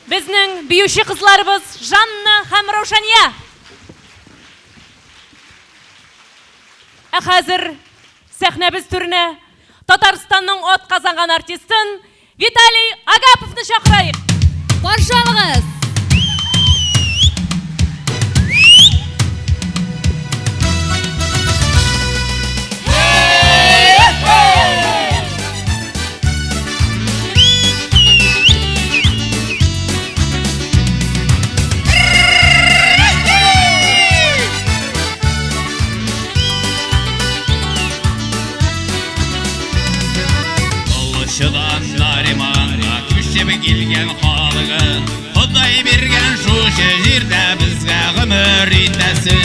S9: Безнең биюче кызларыбыз Жанна һәм Раушания. Ә хәзер сәхнәбез түренә Татарстанның атказанган артистын Виталий Агаповны чакырайык.
S2: Каршы алыгыз!
S1: Колышыдан Нариманга күчеп килгән халыгы Ходай биргән шушы җирдә безгә гомер итәсе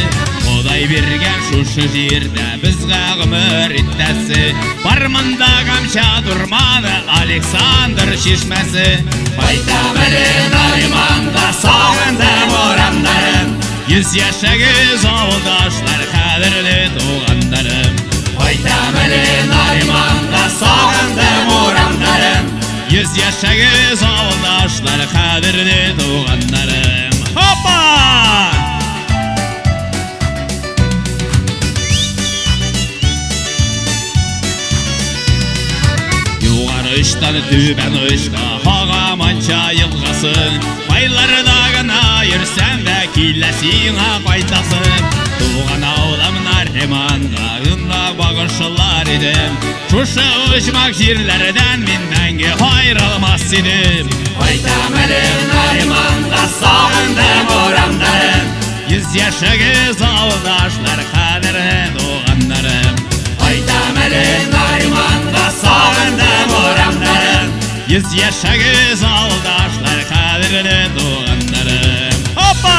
S1: Ходай биргән шушы җирдә безгә гомер итәсе Бар монда Камчат урманы, Александр чишмәсе Кайтам әле Нариманга, сагындым урамнарын Йөз яшәгез авылдашлар, кадерле туганнарым Кайтам әле Нариманга, сагындым урамнарын Йөз яшәгез авылдашлар, кадерле туганнарым Хопа! Югары очтан түбән очка ага Манча елгасы. Кайларда гына йөрсәң дә килә сиңа кайтасы. Туган авылым Нариманга гына багышлар идем. Шушы оҗмах җирләрдән мин мәңге аерылмас идем. Кайтам әле Нариманга, сагындым урамнарын. Йөз яшәгез авылдашлар, кадерле туганнарым. Кайтам әле Нариманга, сагындым урамнарын. Йөз яшәгез авылдашлар, кадерле туганнарым. Хопа!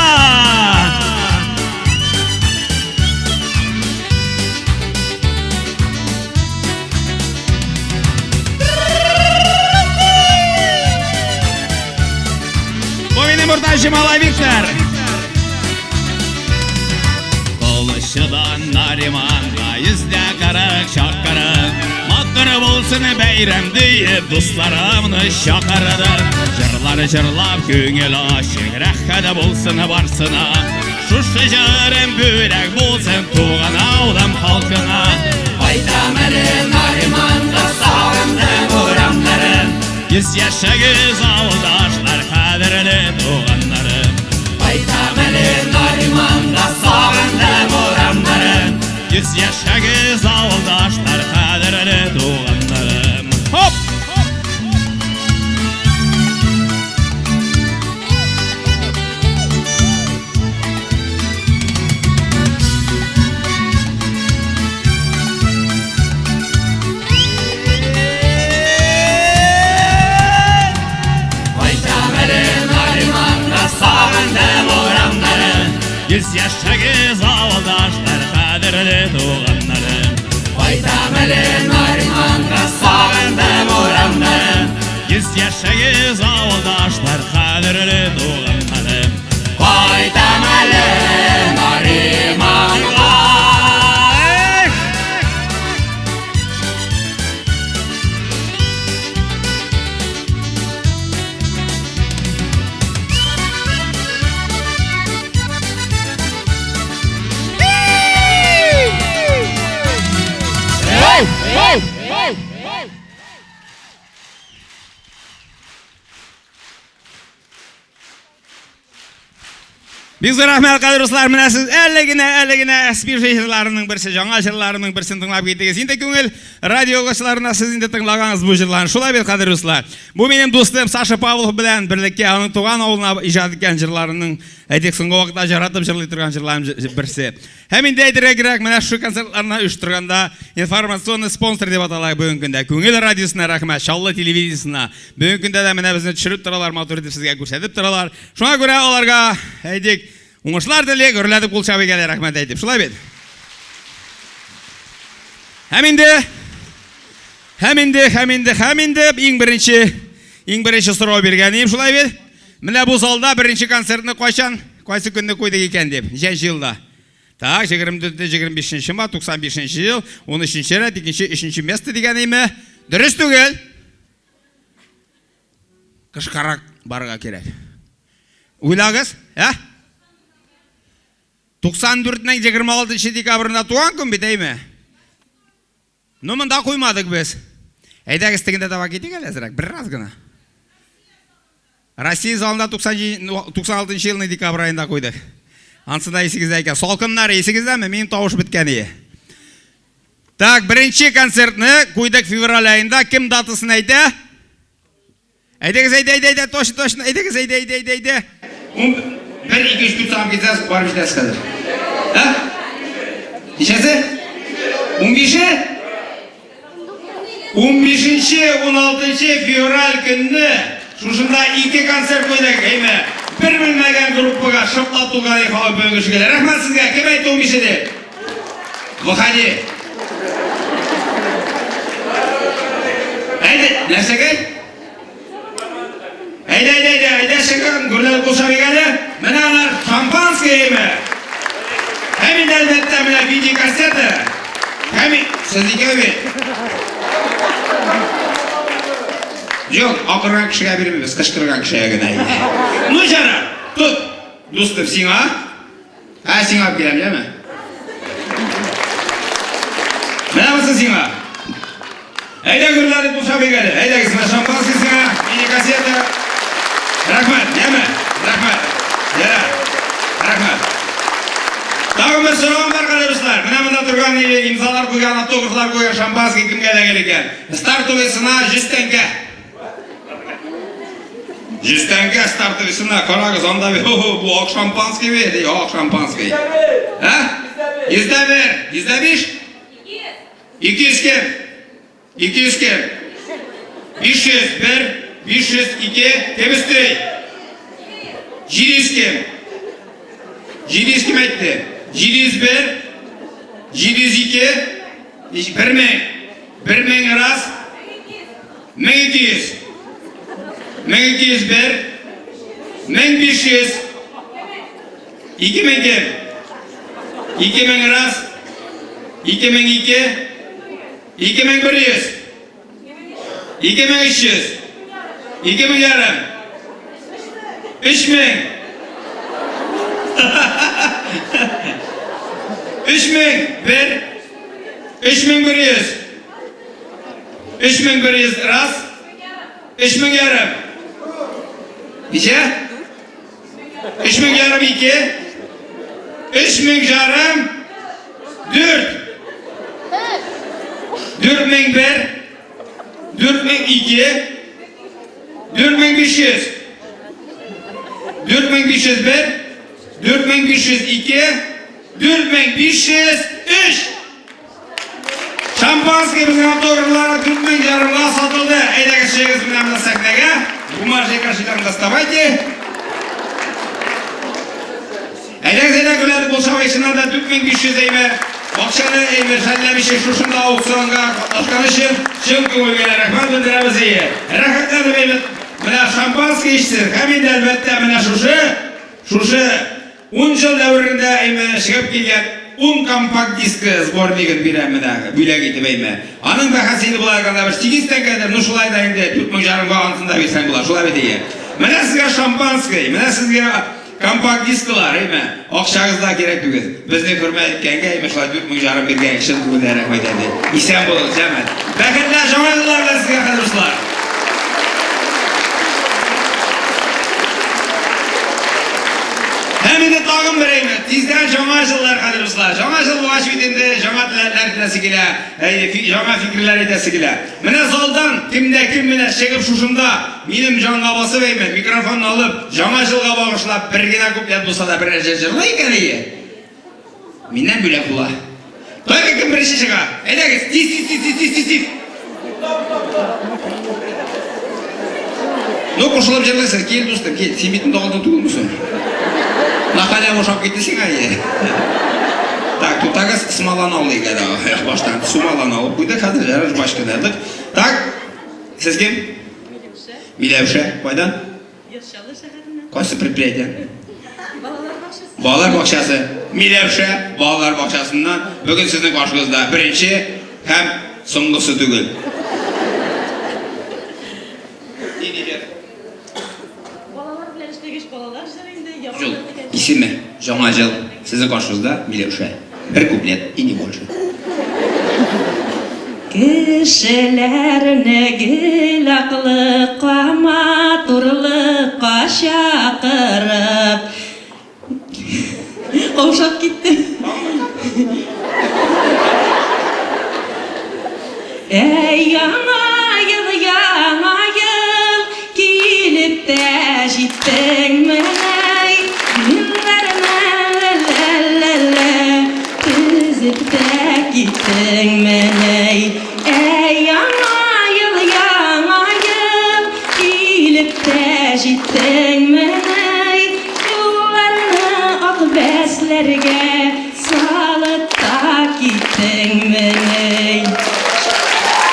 S1: Бу минем уртанчы малай Виктор. Колышчыдан Нариманга 140 чакрым. Матур булсын бәйрәм диеп дусларымны чакырдым. Җырлар җырлап күңел ачык, рәхәт булсын барсына. Шушы җырым бүләк булсын туган авылым халкына. Кайтам әле Нариманга, сагындым урамнарын. Йөз яшәгез авылдашлар, кадерле туганнарым. Кайтам әле Нариманга, сагындым урамнарын. Йөз яшәгез авылдашлар, кадерле туганнарым. Хоп! Кайтам әле Нариманга, сагындым урамнарын. Йөз яшәгез авылдашлар, кадерле туганнарым. Кайтам әле Нариманга, сагындым урамнарын. Йөз яшәгез авылдашлар, кадерле туганнарым. Кайтам Бик зур рәхмәт, кадерле дуслар. Менә сез әле генә, әле генә Әспир җырларының берсе, жаңа җырларының берсен тыңлап киттегез. Инде күңел радиогычларына сез инде тыңлагансыз бу җырларны. Шулай бит, кадерле дуслар. Бу минем дустым Саша Павлов белән берлектә аның туган авылына иҗат иткән җырларының, әйтик, соңгы вакытта яратып җырлый торган җырларым берсе. Һәм инде әйтергә кирәк, менә шушы концертларны оештырганда информационный спонсор дип атала бүгенге көндә. Күңел радиосына рәхмәт, Чаллы телевидениесына. Бүгенге көндә дә менә безне төшереп торалар, матур итеп сезгә күрсәтеп торалар. Шуңа күрә аларга, әйтик, уңышлар телик, гөрләтеп кул чабыйк әле, рәхмәт әйтеп. Шулай бит? Һәм инде, һәм инде, һәм инде, һәм инде иң беренче, иң беренче сорау биргән идем, шулай бит? Менә бу залда беренче концертны кайчан, кайсы көнне куйдык икән дип, ничәнче елда? Так, 24 25 ма, 95 ел, 13 рәт, икенче, өченче место дигән име? Дөрес түгел. Кышкарак барырга кирәк. Уйлагыз, ә? 94-нең 26 декабрендә туган көн бит, әйме? Ну, монда куймадык без. Әйдәгез, тегендә таба китик әле әзрәк, бераз гына. Россия залында 96 елның декабрь аенда куйдык. Ансы да исегездә икән. Салкыннар исегездәме? Минем тавыш беткән ие. Так, беренче концертны куйдык февраль аенда. Кем датасын әйтә? Әйдәгез, әйдә, әйдә, әйдә, точно, точно, әйдәгез, әйдә, әйдә, әйдә, әйдә. Ун, бер, ике, өч, дүрт санап китсәгез, барып җитәсез хәзер. Ә? Ничәсе? Унбише? Унбишенче, уналтынчы февраль көнне шушында ике концерт куйдык, әйме. Бер белмәгән группага шыплап тулган халык бүгенге кешегә. Рәхмәт сезгә, кем әйтте унбише дип? Выходи. Әйдә, нәрсәгә? Әйдә, әйдә, әйдә, әйдә, чыгын, гөрләп кул чабыйк әле. Менә алар шампанское әйме. Һәм инде әлбәттә менә видеокассета. Һәм сез икәү бит. Юк, акырган кешегә бирмибез, кычкырган кешегә генә. Ну, җара, тот, дустым, сиңа. Ә, сиңа алып киләм, яме? Менә монысы сиңа. Әйдә гөрләтеп кул чабыйк әле. Әйдәгез, менә шампанский сиңа, мини кассета. Рәхмәт, яме? Рәхмәт. Ярар. Рәхмәт. Тагын бер соравым бар, кадерле дуслар. Менә монда торган имзалар куйган, автографлар куйган шампанский кемгә эләгер икән? Стартовый цена 100 тәңкә. 100 тәңкә стартовый цена, карагыз, анда бит, хо-хо, бу ак шампанский бит, ди, ак шампанский. Ә? 101, 105? 200 кем? 200 кем? 501, 502, кем өсти? 700 кем? 700 кем әйтте? 701, 702, 1000, 1000 раз, 1200, 1201, 1500, 2000 кем? 2000 раз, 2002, 2100, 2300, 2000 ярым, 3000, 3001, 3100, 3100 раз, 3000 ярым. Ничә? 3000 ярым ике. 3000 ярым дүрт. 4001, 4002, 4500, 4501, 4502, 4503. Шампанский безнең автографлары 4000 ярымга сатылды. Әйдәгез, чыгыгыз менә монда сәхнәгә. Бумажный кошелек доставайте. Әйдәгез, әйдә, гөләтеп булса, чыннан да 4500 әйме. Акчаны әйме хәлләмичә шушында аукционга катнашкан өчен чын күңелгә рәхмәт белдерәбез ие. Рәхәтләнеп әйме менә шампанский эчсен. Һәм инде әлбәттә менә шушы шушы Ун ел дәверендә, әйме, чыгып килгән ун компакт-дискы сборнигын бирәм менә, бүләк итеп, әйме. Аның бәһасе инде болай гына бер 8 тәңкәдер, ну шулай да инде 4 мең ярымга анысын да бирсәң була, шулай бит, әйе. Менә сезгә шампанский, менә сезгә. Компакт-дисклар, әйме? Акчагыз да кирәк түгел. Безне хөрмәт иткәнгә, әйме, шулай 4 мең ярым биргән чын күңелдән рәхмәт әйтә. Исән булыгыз, җәмәгать. Бәхетле яңа еллар белән сезгә, хәзер дуслар. Һәм инде тагын бер әйбер. Тиздән яңа еллар, хәзер дуслар. Яңа ел булгач бит инде яңа теләкләр теләсе килә, әйе, яңа фикерләр әйтәсе килә. Менә залдан кем дә кем менә чыгып шушында минем җанга басып әйме, микрофонны алып, яңа елга багышлап бер генә куплет булса да бер нәрсә җырлый икән, әйе. Миннән бүләк була. Только кем беренче чыга? Әйдәгез, тиз, тиз, тиз, тиз, тиз, тиз, тиз. Ну, кушылып җырлыйсың. Кил, дустым, кил. Син бит инде алдың түгелме соң? На халяву ошап китте сиңа, е. Так, тутагыз смоланы алыйк әле. Баштан сумаланы алып куйдык, хәзер ярар жвачка алдык. Так, сез кем?
S9: Миләүшә.
S1: Миләүшә, кайдан?
S9: Яр Чаллы шәһәреннән.
S1: Кайсы предприятие?
S9: Балалар бакчасы.
S1: Балалар бакчасы. Миләүшә балалар бакчасыннан бүген сезнең каршыгызда беренче һәм соңгысы түгел. Нинди җыр?
S9: Балалар белән эшләгәч, балалар җыры инде, яңа
S1: Җыл.
S9: ел дигән.
S1: Исеме Яңа җыл. Сезнең каршыгызда Миләүшә. Бер куплет и не больше.
S9: Кешеләрне гел аклыкка, матурлыкка чакырып. Каушап киттем. Әй, яңа ел, яңа ел, килеп тә җиттең менә. Юлларны төзеп тә киттең менә. Әй, яңа ел, яңа ел, килеп тә җиттең менә. Юлларны ак бәсләргә салып та киттең менә.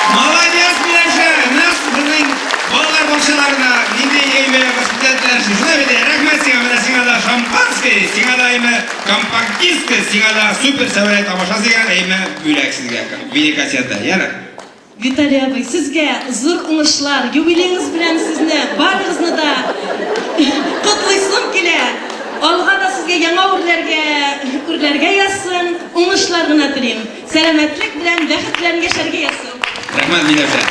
S1: Молодец, Миләүшә! Менә безнең балалар бакчаларында нинди әйбәт воспитательләр шушына бит. Рәхмәт сиңа, менә сиңа да шампанское, сиңа да әйме компакт-диск, сиңа да супер сәүрә тамаша сиңа әйме бүләк сезгә. Видеокассета. Ярар.
S9: Виталий абый, сезгә зур уңышлар, юбилеегыз белән сезне барыгызны да котлыйсым килә. Алга да сезгә яңа үрләргә, үрләргә язсын, уңышлар гына телим. Сәламәтлек белән, бәхет белән яшәргә язсын.
S1: Рәхмәт, Миләүшә.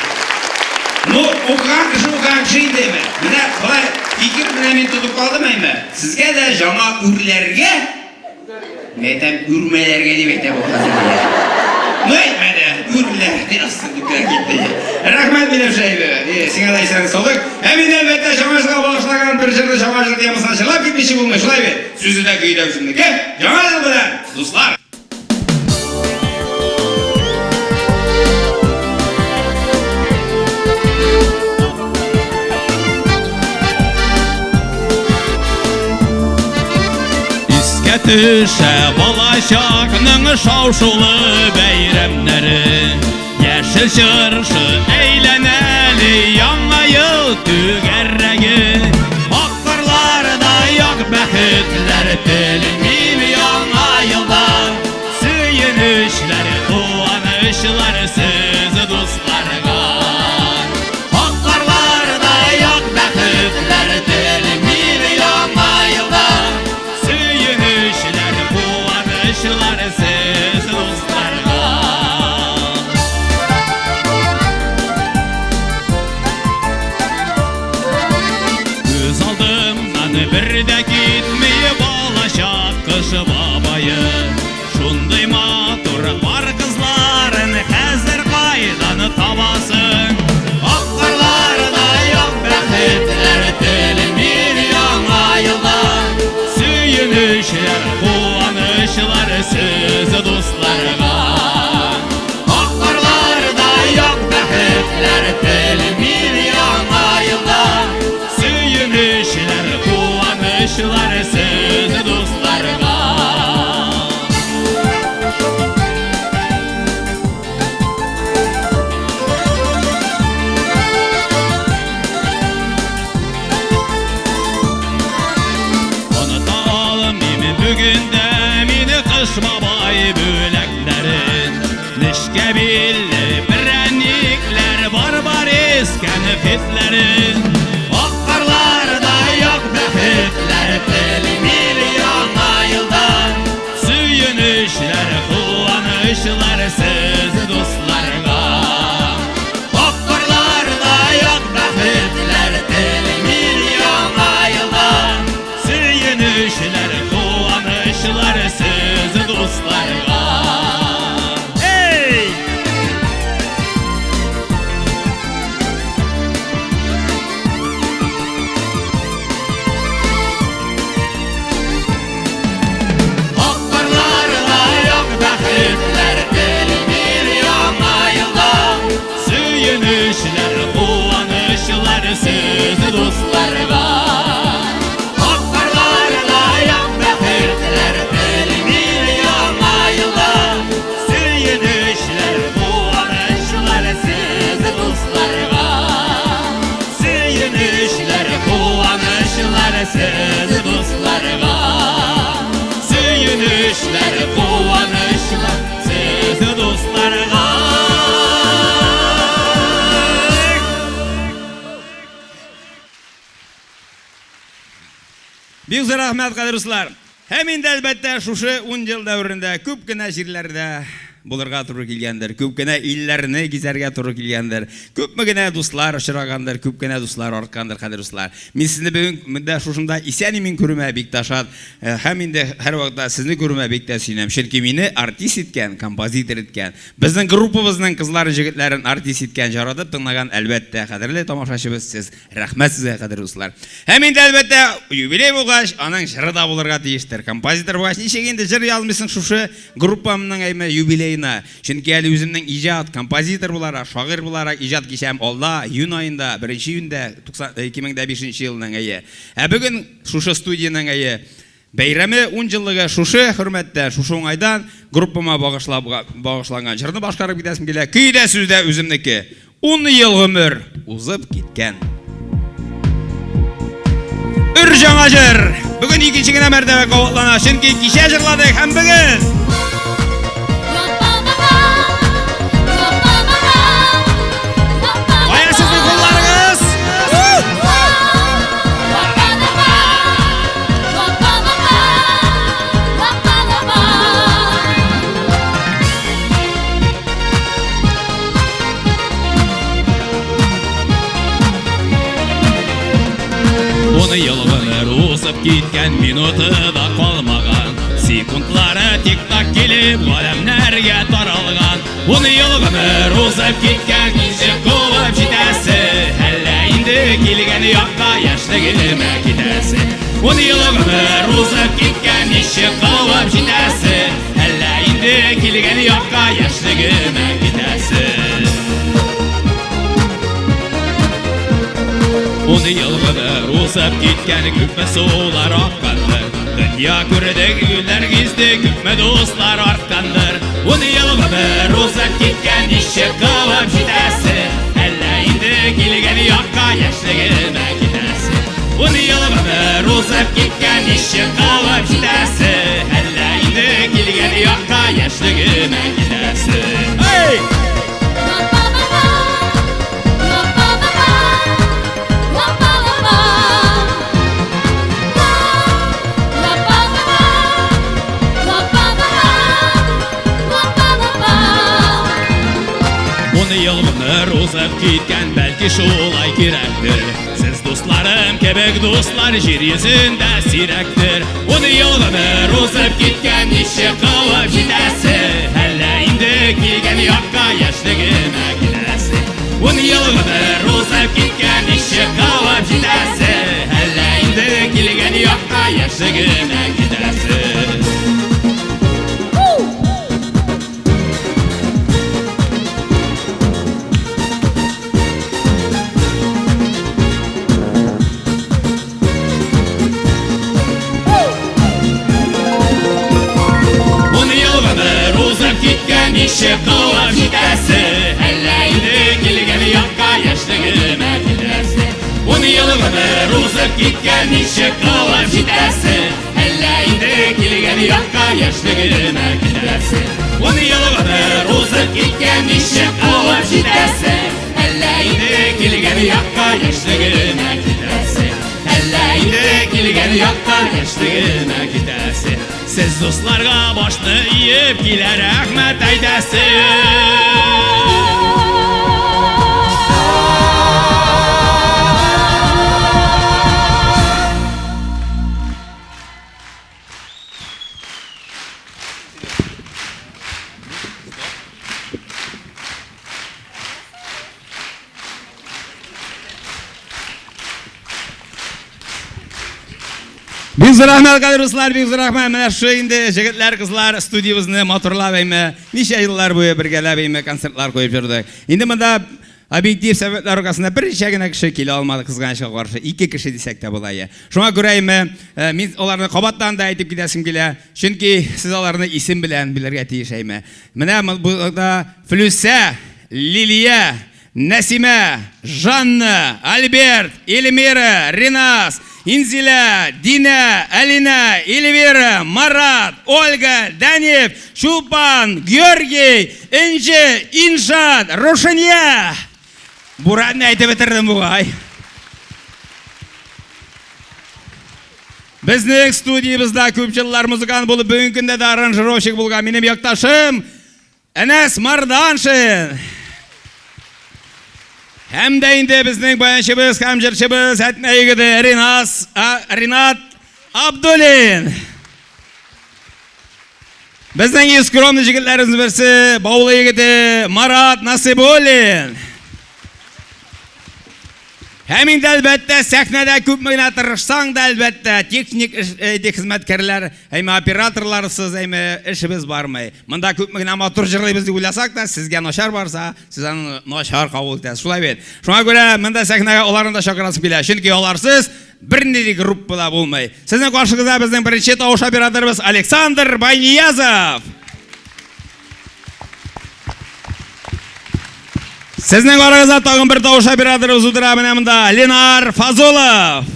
S1: Ну, укыган кеше укыган кеше инде әйме. Менә болай фикер белән мин тотып калдым әйме. Сезгә дә яңа үрләргә, мин әйтәм, үрмәләргә дип әйтә бу хәзер. Ну, әйтмәде, үрләр язсын дип кенә китте. Рәхмәт, Миләүшә әйбе. Сиңа да исән саулык. Ә мин әлбәттә яңа елга багышлаган бер җырны яңа җыр темасына җырлап китмичә булмый, шулай бит? Сүзе дә көе дә үземнеке. Яңа ел белән, дуслар!
S3: Искә төшә балачакның шау-шулы бәйрәмнәре. Яшел чыршы әйләнәле яңа ел түгәрәге. Ак карларда як бәхетләр телим яңа елда. Сөенечләр, куанычлар сез дусларга. Ак карларда як бәхетләр телим яңа елда. Сөенечләр, куанычлар сез дусларга. Күз алдымнан бер дә китми балачак Кыш бабае. Шундый матур кар кызларын хәзер кайдан табасың? Ак карларда як бәхетләр телим яңа елда. Сөенечләр, куанычлар сез дусларга. Ак карларда як бәхетләр телим яңа елда. Сөенечләр, куанычлар сез дусларга. Оныта алмыйм бүген дә мине Кыш бабай бүләкләрен. Нечкә билле прәнникләр, барбарис кәнфитләрен. Ак карларда як бәхетләр телим.
S1: Бик зур рәхмәт, кадерле дуслар. Һәм инде, әлбәттә, шушы ун ел дәверендә күп кенә җирләрдә булырга туры килгәндер, күп кенә илләрне гизәргә туры килгәндер, күпме генә дуслар очрагандыр, күп кенә дуслар арткандыр, кадерле дуслар. Мин сезне бүген монда шушында исән-имин күрүемә бик тә шат. Һәм инде һәрвакытта сезне күрүемә бик тә сөенәм. Чөнки мине артист иткән, композитор иткән, безнең группабызның кызларын-җегетләрен артист иткән, җаратып тыңлаган, әлбәттә, кадерле тамашачыбыз сез. Рәхмәт сезгә, кадерле дуслар. Һәм инде, әлбәттә, юбилей булгач, аның җыры да булырга тиештер. Композитор булгач, ничек инде җыр язмыйсың шушы группамның әйме юбилеена? Чөнки әле үземнең иҗат, композитор буларак, шагыйрь буларак иҗат кичәм алда, июнь аенда, беренче июньдә, 2005 нче елның, әйе. Ә бүген шушы студиянең, әйе, Бәйрәме, ун җыллыгы шушы хөрмәттә, шушы уңайдан группама багышлап багышланган җырны башкарып китәсем килә. Көй дә, сүз дә үземнеке. Ун ел гомер узып киткән. Өр жаңа җыр! Бүген икенче генә мәртәбә кабатлана, чөнки кичә җырладык һәм бүген. Кая сезнең кулларыгыз? Ун ел гомер узып киткән, минуты да калмаган. Секундлары тик-так килеп, галәмнәргә таралган. Ун ел гомер узып киткән, ничек куып җитәсе? Әллә инде килгән якка яшьлегемә китәсе? Ун ел гомер узып киткән, ничек куып җитәсе? Әллә инде килгән якка яшьлегемә китәсе? Ун ел гомер узып киткән, күпме сулар аккандыр. Дөнья күрдек, илләр гиздек, күпме дуслар арткандыр. Ун ел гомер узып киткән, ничек кылып җитәсе? Әллә инде килгән якка яшьлегемә китәсе? Ун ел гомер узып киткән, ничек кылып җитәсе? Әллә инде килгән якка яшьлегемә китәсе? Эй! Ун ел гомер узып киткән, бәлки шулай кирәктер. Сез дусларым кебек дуслар җир йөзендә сирәктер. Ун ел гомер узып киткән, ничек кылып җитәсе? Әллә инде килгән якка яшьлегемә киләсе? Ун ел гомер узып киткән, ничек кылып җитәсе? Әллә инде килгән якка яшьлегемә китәсе? Ун ел гомер узып киткән, ничек куып җитәсе? Әллә инде килгән якка яшьлегемә китәсе? Ун ел гомер узып киткән, ничек куып җитәсе? Әллә инде килгән якка яшьлегемә китәсе? Ун ел гомер узып киткән, ничек куып җитәсе? Әллә инде килгән якка яшьлегемә китәсе? Әллә инде килгән якка яшьлегемә китәсе? Сез дусларга башны иеп килә рәхмәт әйтәсе. Бик зур рәхмәт, кадерле дуслар, бик зур рәхмәт. Менә шушы инде җегетләр, кызлар студиябезне матурлап әйме, ничә еллар буе бергәләп әйме концертлар куеп йөрдек. Инде монда объектив сәбәпләр аркасында берничә генә кеше килә алмады, кызганычка каршы. Ике кеше дисәк тә була. Шуңа күрә әйме, э, мин аларны кабаттан да әйтеп китәсем килә. Чөнки сез аларны исем белән белергә тиеш әйме. Менә монда Флүсә, Лилия, Нәсимә, Жанна, Альберт, Эльмира, Ринас, Инзилә, Динә, Алинә, Эльвира, Марат, Ольга, Даниф, Чулпан, Георгий, Энҗе, Иншат, Рушания. Буранны әйтеп бетердем бугай. Безнең студиябездә күп еллар музыкант булып, бүгенге көндә дә аранжировщик булган минем якташым Әнәс Марданшин. Һәм дә инде безнең баянчыбыз һәм җырчыбыз Әтнә егете Ринас, а, Ринат Абдуллин. Безнең иң скромный җегетләребезнең берсе Баулы егете Марат Насыйбуллин. Һәм инде әлбәттә сәхнәдә күпме генә тырышсаң да әлбәттә техник эш, э, хезмәткәрләр, әйме операторларсыз, әйме эшебез бармый. Монда күпме генә матур җырлыйбыз дип уйласак та, сезгә начар барса, сез аны начар кабул итәсез. Шулай бит. Шуңа күрә монда сәхнәгә аларны да чакырасым килә. Чөнки аларсыз бернинди группа да булмый. Сезнең каршыгызда безнең беренче тавыш операторыбыз Александр Байниязов. Сезнең арагызда тагын бер тавыш операторыбыз утыра менә монда Ленар Фазулов.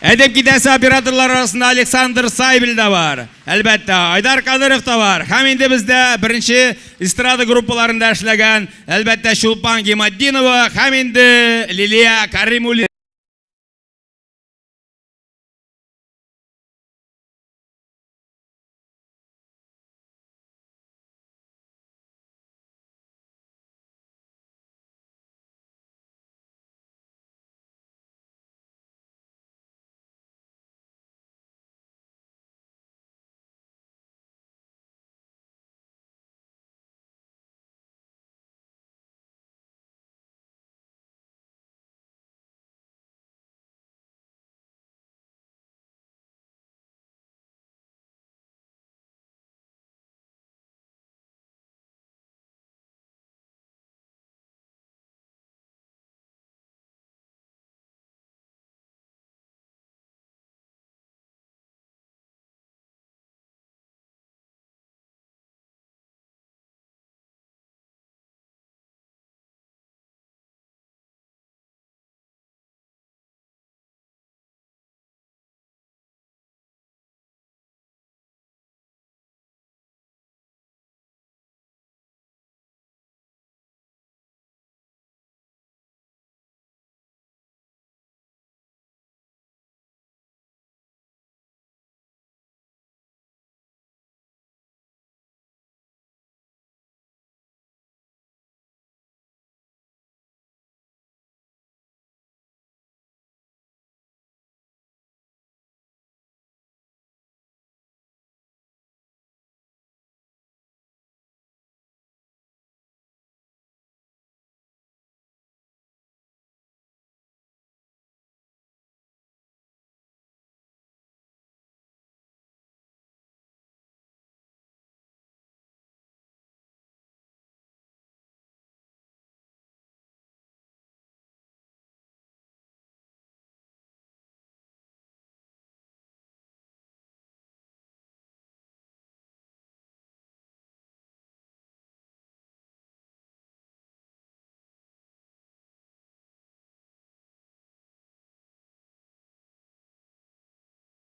S1: Әйтеп китәсе операторлар арасында Александр Сайбель дә бар. Әлбәттә, Айдар Кадыров та бар. Һәм инде бездә беренче эстрада группаларында эшләгән, әлбәттә, Чулпан Гиматдинова һәм инде Лилия Каримуллина.